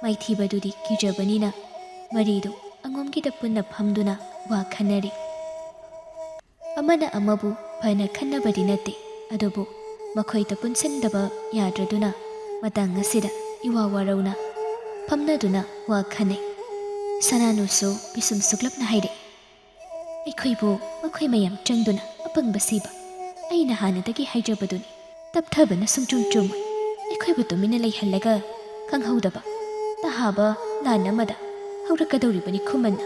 ꯃꯥꯏꯊꯤꯕꯗꯨꯗꯤ ꯀꯤꯖꯕꯅꯤꯅ ꯃꯔꯤꯗꯨ ꯑꯉꯣꯝꯒꯤꯗ ꯄꯨꯟꯅ ꯐꯝꯗꯨꯅ ꯋꯥ ꯈꯟꯅꯔꯤ꯫ ꯑꯃꯅ ꯑꯃꯕꯨ ꯐꯅ ꯈꯟꯅꯕꯗꯤ ꯅꯠꯇꯦ, ꯑꯗꯨꯕꯨ ꯃꯈꯣꯏꯗ ꯄꯨꯟꯁꯤꯟꯗꯕ ꯌꯥꯗ꯭ꯔꯗꯨꯅ ꯃꯇꯥꯡ ꯑꯁꯤꯗ ꯏꯋꯥ ꯋꯥꯔꯧꯅ ꯐꯝꯅꯗꯨꯅ ꯋꯥ ꯈꯟꯅꯩ꯫ ꯁꯅꯥꯅꯨꯁꯨ ꯄꯤꯁꯨꯝ ꯁꯨꯛꯂꯞꯅ ꯍꯥꯏꯔꯛꯏ, "ꯑꯩꯈꯣꯏꯕꯨ ꯃꯈꯣꯏ ꯃꯌꯥꯝ ꯆꯪꯗꯨꯅ ꯑꯄꯪꯕ ꯁꯤꯕ꯫ ꯑꯩꯅ ꯍꯥꯟꯅꯗꯒꯤ ꯍꯥꯏꯖꯕꯗꯨꯅꯤ, ꯇꯞꯊꯕꯅ ꯁꯨꯡꯆꯨꯝ ꯆꯨꯝꯃꯣꯏ꯫ ꯑꯩꯈꯣꯏꯕꯨ ꯇꯨꯃꯤꯟꯅ ꯂꯩꯍꯜꯂꯒ ꯈꯪꯍꯧꯗꯕ ꯇꯍꯥꯕ ꯂꯥꯟ ꯑꯃꯗ ꯍꯧꯔꯛꯀꯗꯧꯔꯤꯕꯅꯤ ꯈꯨꯃꯟꯅ꯫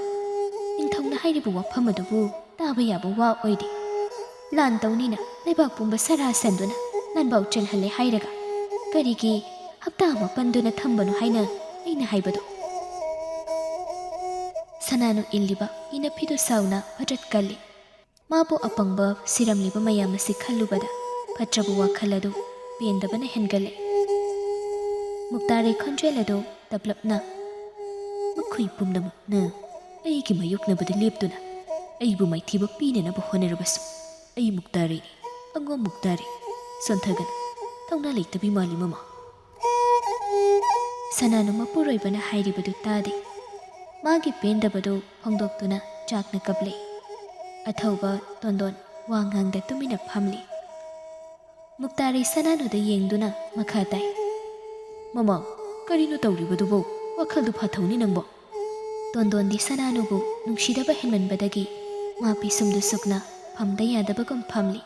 ꯅꯤꯡꯊꯧꯅ ꯍꯥꯏꯔꯤꯕ ꯋꯥꯐꯝ ꯑꯗꯨꯕꯨ ꯇꯥꯕ ꯌꯥꯕ ꯋꯥ ꯑꯣꯏꯗꯦ꯫" ꯂꯥꯟ ꯇꯧꯅꯤꯅ ꯂꯩꯕꯥꯛ ꯄꯨꯝꯕ ꯁꯔꯥ ꯁꯟꯗꯨꯅ ꯂꯥꯟꯕꯥꯎ ꯆꯦꯜꯍꯜꯂꯦ ꯍꯥꯏꯔꯒ ꯀꯔꯤꯒꯤ ꯍꯞꯇꯥ ꯑꯃ ꯄꯟꯗꯨꯅ ꯊꯝꯕꯅꯣ ꯍꯥꯏꯅ ꯑꯩꯅ ꯍꯥꯏꯕꯗꯣ? ꯁꯅꯥꯅꯨ ꯏꯜꯂꯤꯕ ꯏꯅꯐꯤꯗꯨ ꯁꯥꯎꯅ ꯐꯇ꯭ꯔꯠ ꯀꯜꯂꯤ꯫ ꯃꯥꯕꯨ ꯑꯄꯪꯕ ꯁꯤꯔꯝꯂꯤꯕ ꯃꯌꯥꯝ ꯑꯁꯤ ꯈꯜꯂꯨꯕꯗ ꯐꯠꯇ꯭ꯔꯕ ꯋꯥꯈꯜ ꯑꯗꯨ ꯄꯦꯟꯗꯕꯅ ꯍꯦꯟꯒꯠꯂꯦ꯫ ꯃꯨꯛꯇꯥꯔꯩ ꯈꯣꯟꯖꯦꯜ ꯑꯗꯨ ꯇꯞꯂꯞꯅ, "ꯃꯈꯣꯏ ꯄꯨꯝꯅꯃꯛꯅ ꯑꯩꯒꯤ ꯃꯥꯌꯣꯛꯅꯕꯗ ꯂꯦꯞꯇꯨꯅ ꯑꯩꯕꯨ ꯃꯥꯏꯊꯤꯕ ꯄꯤꯅꯅꯕ ꯍꯣꯠꯅꯔꯕꯁꯨ, ꯑꯩ ꯃꯨꯛꯇꯥꯔꯩꯅꯤ, ꯑꯉꯣꯝ ꯃꯨꯛꯇꯥꯔꯩ꯫ ꯁꯣꯟꯊꯒꯅꯨ, ꯊꯧꯅꯥ ꯂꯩꯇꯕꯤ ꯃꯥꯜꯂꯤ ꯃꯃꯥ꯫" ꯁꯅꯥꯅꯨ ꯃꯄꯨꯔꯣꯏꯕꯅ ꯍꯥꯏꯔꯤꯕꯗꯨ ꯇꯥꯗꯦ꯫ ꯃꯥꯒꯤ ꯄꯦꯟꯗꯕꯗꯨ ꯐꯣꯡꯗꯣꯛꯇꯨꯅ ꯆꯥꯛꯅ ꯀꯞꯂꯦ꯫ ꯑꯊꯧꯕ, ꯇꯣꯟꯗꯣꯟ ꯋꯥ ꯉꯥꯡꯗ ꯇꯨꯃꯤꯟꯅ ꯐꯝꯂꯤ꯫ ꯃꯨꯛꯇꯥꯔꯩ ꯁꯅꯥꯅꯨꯗ ꯌꯦꯡꯗꯨꯅ ꯃꯈꯥ ꯇꯥꯏ, "ꯃꯃꯥ, ꯀꯔꯤꯅꯣ ꯇꯧꯔꯤꯕꯗꯨꯕꯨ? ꯋꯥꯈꯜꯗꯨ ꯐꯥꯊꯧꯅꯤ ꯅꯪꯕꯣ꯫" ꯇꯣꯟꯗꯣꯟꯗꯤ ꯁꯅꯥꯅꯨꯕꯨ ꯅꯨꯡꯁꯤꯗꯕ ꯍꯦꯟꯃꯟꯕꯗꯒꯤ ꯃꯥ ꯄꯤꯁꯨꯝꯗꯨ ꯁꯨꯛꯅ ꯐꯝꯗ ꯌꯥꯗꯕꯒꯨꯝ ꯐꯝꯂꯤ꯫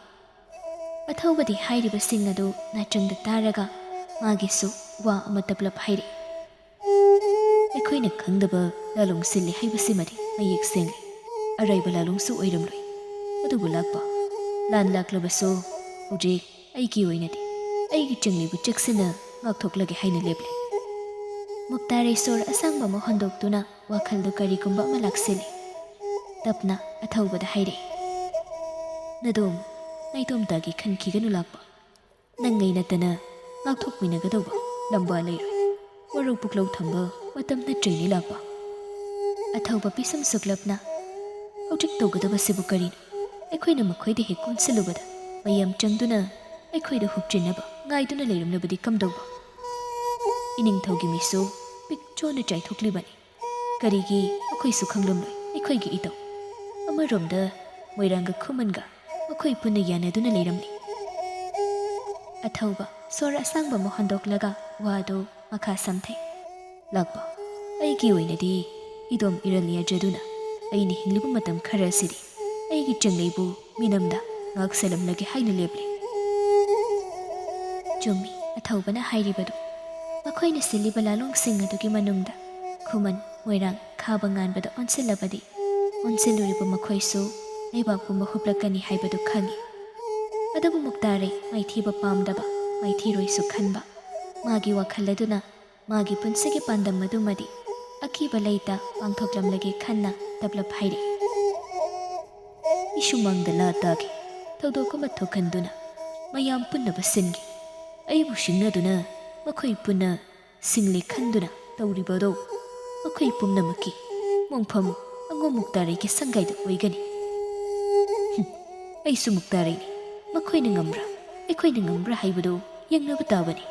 ꯑꯊꯧꯕꯗꯤ ꯍꯥꯏꯔꯤꯕꯁꯤꯡ ꯑꯗꯨ ꯅꯥꯆꯪꯗ ꯇꯥꯔꯒ ꯃꯥꯒꯤꯁꯨ ꯋꯥ ꯑꯃ ꯇꯞꯂꯞ ꯍꯥꯏꯔꯛꯏ꯫ "ꯑꯩꯈꯣꯏꯅ ꯈꯪꯗꯕ ꯂꯥꯂꯣꯡ ꯁꯤꯜꯂꯤ ꯍꯥꯏꯕꯁꯤꯃꯗꯤ ꯃꯌꯦꯛ ꯁꯦꯡꯂꯦ꯫ ꯑꯔꯥꯏꯕ ꯂꯥꯂꯣꯡꯁꯨ ꯑꯣꯏꯔꯝꯂꯣꯏ꯫ ꯑꯗꯨꯕꯨ ꯂꯥꯛꯄ, ꯂꯥꯟ ꯂꯥꯛꯂꯕꯁꯨ ꯍꯧꯖꯤꯛ ꯑꯩꯒꯤ ꯑꯣꯏꯅꯗꯤ ꯑꯩꯒꯤ ꯆꯤꯡꯂꯤꯕꯨ ꯆꯦꯛꯁꯤꯟꯅ ꯉꯥꯛꯊꯣꯛꯂꯒꯦ ꯍꯥꯏꯅ ꯂꯦꯞꯂꯦ꯫" ꯃꯨꯛꯇꯥꯔꯩ ꯁꯣꯔ ꯑꯁꯥꯡꯕ ꯑꯃ ꯍꯣꯟꯗꯣꯛꯇꯨꯅ ꯋꯥꯈꯜꯗ ꯀꯔꯤꯒꯨꯝꯕ ꯑꯃ ꯂꯥꯛꯁꯤꯜꯂꯤ꯫ ꯇꯞꯅ ꯑꯊꯧꯕꯗ ꯍꯥꯏꯔꯛꯏ, "ꯅꯗꯣꯝ ꯅꯥꯏꯇꯣꯝꯇꯒꯤ ꯈꯟꯈꯤꯒꯅꯨ ꯂꯥꯛꯄ꯫ ꯅꯪ ꯑꯩ ꯅꯠꯇꯅ ꯉꯥꯛꯊꯣꯛꯃꯤꯟꯅꯒꯗꯧꯕ ꯂꯝꯕꯥ ꯂꯩꯔꯣꯏ꯫ ꯋꯥꯔꯧ ꯄꯨꯛꯂꯧ ꯊꯝꯕ ꯃꯇꯝ ꯅꯠꯇ꯭ꯔꯦꯅꯦ ꯂꯥꯛꯄ꯫" ꯑꯊꯧꯕ ꯄꯤꯁꯨꯝ ꯁꯨꯛꯂꯞꯅ, "ꯍꯧꯖꯤꯛ ꯇꯧꯒꯗꯕꯁꯤꯕꯨ ꯀꯔꯤꯅꯣ? ꯑꯩꯈꯣꯏꯅ ꯃꯈꯣꯏꯗ ꯍꯦꯛ ꯀꯣꯟꯁꯤꯜꯂꯨꯕꯗ ꯃꯌꯥꯝ ꯆꯪꯗꯨꯅ ꯑꯩꯈꯣꯏꯗ ꯍꯨꯞꯆꯤꯟꯅꯕ ꯉꯥꯏꯗꯨꯅ ꯂꯩꯔꯝꯂꯕꯗꯤ ꯀꯝꯗꯧꯕ? ꯏꯅꯤꯡꯊꯧꯒꯤ ꯃꯤꯁꯨ ꯄꯤꯛ ꯆꯣꯟꯅ ꯆꯥꯏꯊꯣꯛꯂꯤꯕꯅꯤ꯫ ꯀꯔꯤꯒꯤ ꯃꯈꯣꯏꯁꯨ ꯈꯪꯂꯝꯂꯣꯏ ꯑꯩꯈꯣꯏꯒꯤ ꯏꯇꯧ? ꯑꯃꯔꯣꯝꯗ ꯃꯣꯏꯔꯥꯡꯒ ꯈꯨꯃꯟꯒ ꯃꯈꯣꯏ ꯄꯨꯟꯅ ꯌꯥꯅꯗꯨꯅ ꯂꯩꯔꯝꯂꯤ꯫" ꯑꯊꯧꯕ ꯁꯣꯔ ꯑꯁꯥꯡꯕ ꯑꯃ ꯍꯣꯟꯗꯣꯛꯂꯒ ꯋꯥꯗꯨ ꯃꯈꯥ ꯁꯝꯊꯩ꯫ "ꯂꯥꯛꯄ, ꯑꯩꯒꯤ ꯑꯣꯏꯅꯗꯤ ꯏꯗꯣꯝ ꯏꯔꯜ ꯌꯥꯖꯗꯨꯅ ꯑꯩꯅ ꯍꯤꯡꯂꯤꯕ ꯃꯇꯝ ꯈꯔ ꯑꯁꯤꯗꯤ ꯑꯩꯒꯤ ꯆꯤꯡꯂꯩꯕꯨ ꯃꯤꯅꯝꯗ ꯉꯥꯛ ꯁꯦꯜꯂꯝꯂꯒꯦ ꯍꯥꯏꯅ ꯂꯦꯞꯂꯤ꯫" ꯆꯨꯝꯃꯤ ꯑꯊꯧꯕꯅ ꯍꯥꯏꯔꯤꯕꯗꯨ꯫ ꯃꯈꯣꯏꯅ ꯁꯤꯜꯂꯤꯕ ꯂꯥꯂꯣꯡꯁꯤꯡ ꯑꯗꯨꯒꯤ ꯃꯅꯨꯡꯗ ꯈꯨꯃꯟ, ꯃꯣꯏꯔꯥꯡ, ꯈꯥꯕ ꯉꯥꯟꯕꯗ ꯑꯣꯟꯁꯤꯜꯂꯕꯗꯤ ꯑꯣꯟꯁꯤꯜꯂꯨꯔꯤꯕ ꯃꯈꯣꯏꯁꯨ ꯂꯩꯕꯥꯛ ꯄꯨꯝꯕ ꯍꯨꯞꯂꯛꯀꯅꯤ ꯍꯥꯏꯕꯗꯨ ꯈꯪꯏ꯫ ꯑꯗꯨꯕꯨ ꯃꯨꯛꯇꯥꯔꯩ ꯃꯥꯏꯊꯤꯕ ꯄꯥꯝꯗꯕ, ꯃꯥꯏꯊꯤꯔꯣꯏꯁꯨ ꯈꯟꯕ꯫ ꯃꯥꯒꯤ ꯋꯥꯈꯜ ꯑꯗꯨꯅ ꯃꯥꯒꯤ ꯄꯨꯟꯁꯤꯒꯤ ꯄꯥꯟꯗꯝ ꯑꯗꯨꯃꯗꯤ ꯑꯀꯤꯕ ꯂꯩꯇ ꯄꯥꯡꯊꯣꯛꯂꯝꯂꯒꯦ ꯈꯟꯅ ꯇꯞꯂꯞ ꯍꯥꯏꯔꯛꯏ꯫ ꯏꯁꯨꯃꯪꯗ ꯂꯥ ꯇꯥꯈꯤ꯫ ꯊꯧꯗꯣꯛ ꯑꯃ ꯊꯣꯛꯍꯟꯗꯨꯅ ꯃꯌꯥꯝ ꯄꯨꯟꯅꯕ ꯁꯤꯟꯈꯤ꯫ ꯑꯩꯕꯨ ꯁꯤꯡꯅꯗꯨꯅ ꯃꯈꯣꯏ ꯄꯨꯟꯅ ꯁꯤꯡꯂꯤ ꯈꯟꯗꯨꯅ ꯇꯧꯔꯤꯕꯗꯣ ꯃꯈꯣꯏ ꯄꯨꯝꯅꯃꯛꯀꯤ ꯃꯣꯡꯐꯝ ꯑꯉꯣꯝ ꯃꯨꯛꯇꯥꯔꯩꯒꯤ ꯁꯪꯒꯥꯏꯗ ꯑꯣꯏꯒꯅꯤ꯫ ꯍꯨꯝ, ꯑꯩꯁꯨ ꯃꯨꯛꯇꯥꯔꯩꯅꯤ꯫ ꯃꯈꯣꯏꯅ ꯉꯝꯕ꯭ꯔꯥ, ꯑꯩꯈꯣꯏꯅ ꯉꯝꯕ꯭ꯔꯥ ꯍꯥꯏꯕꯗꯨ ꯌꯦꯡꯅꯕ ꯇꯥꯕꯅꯤ꯫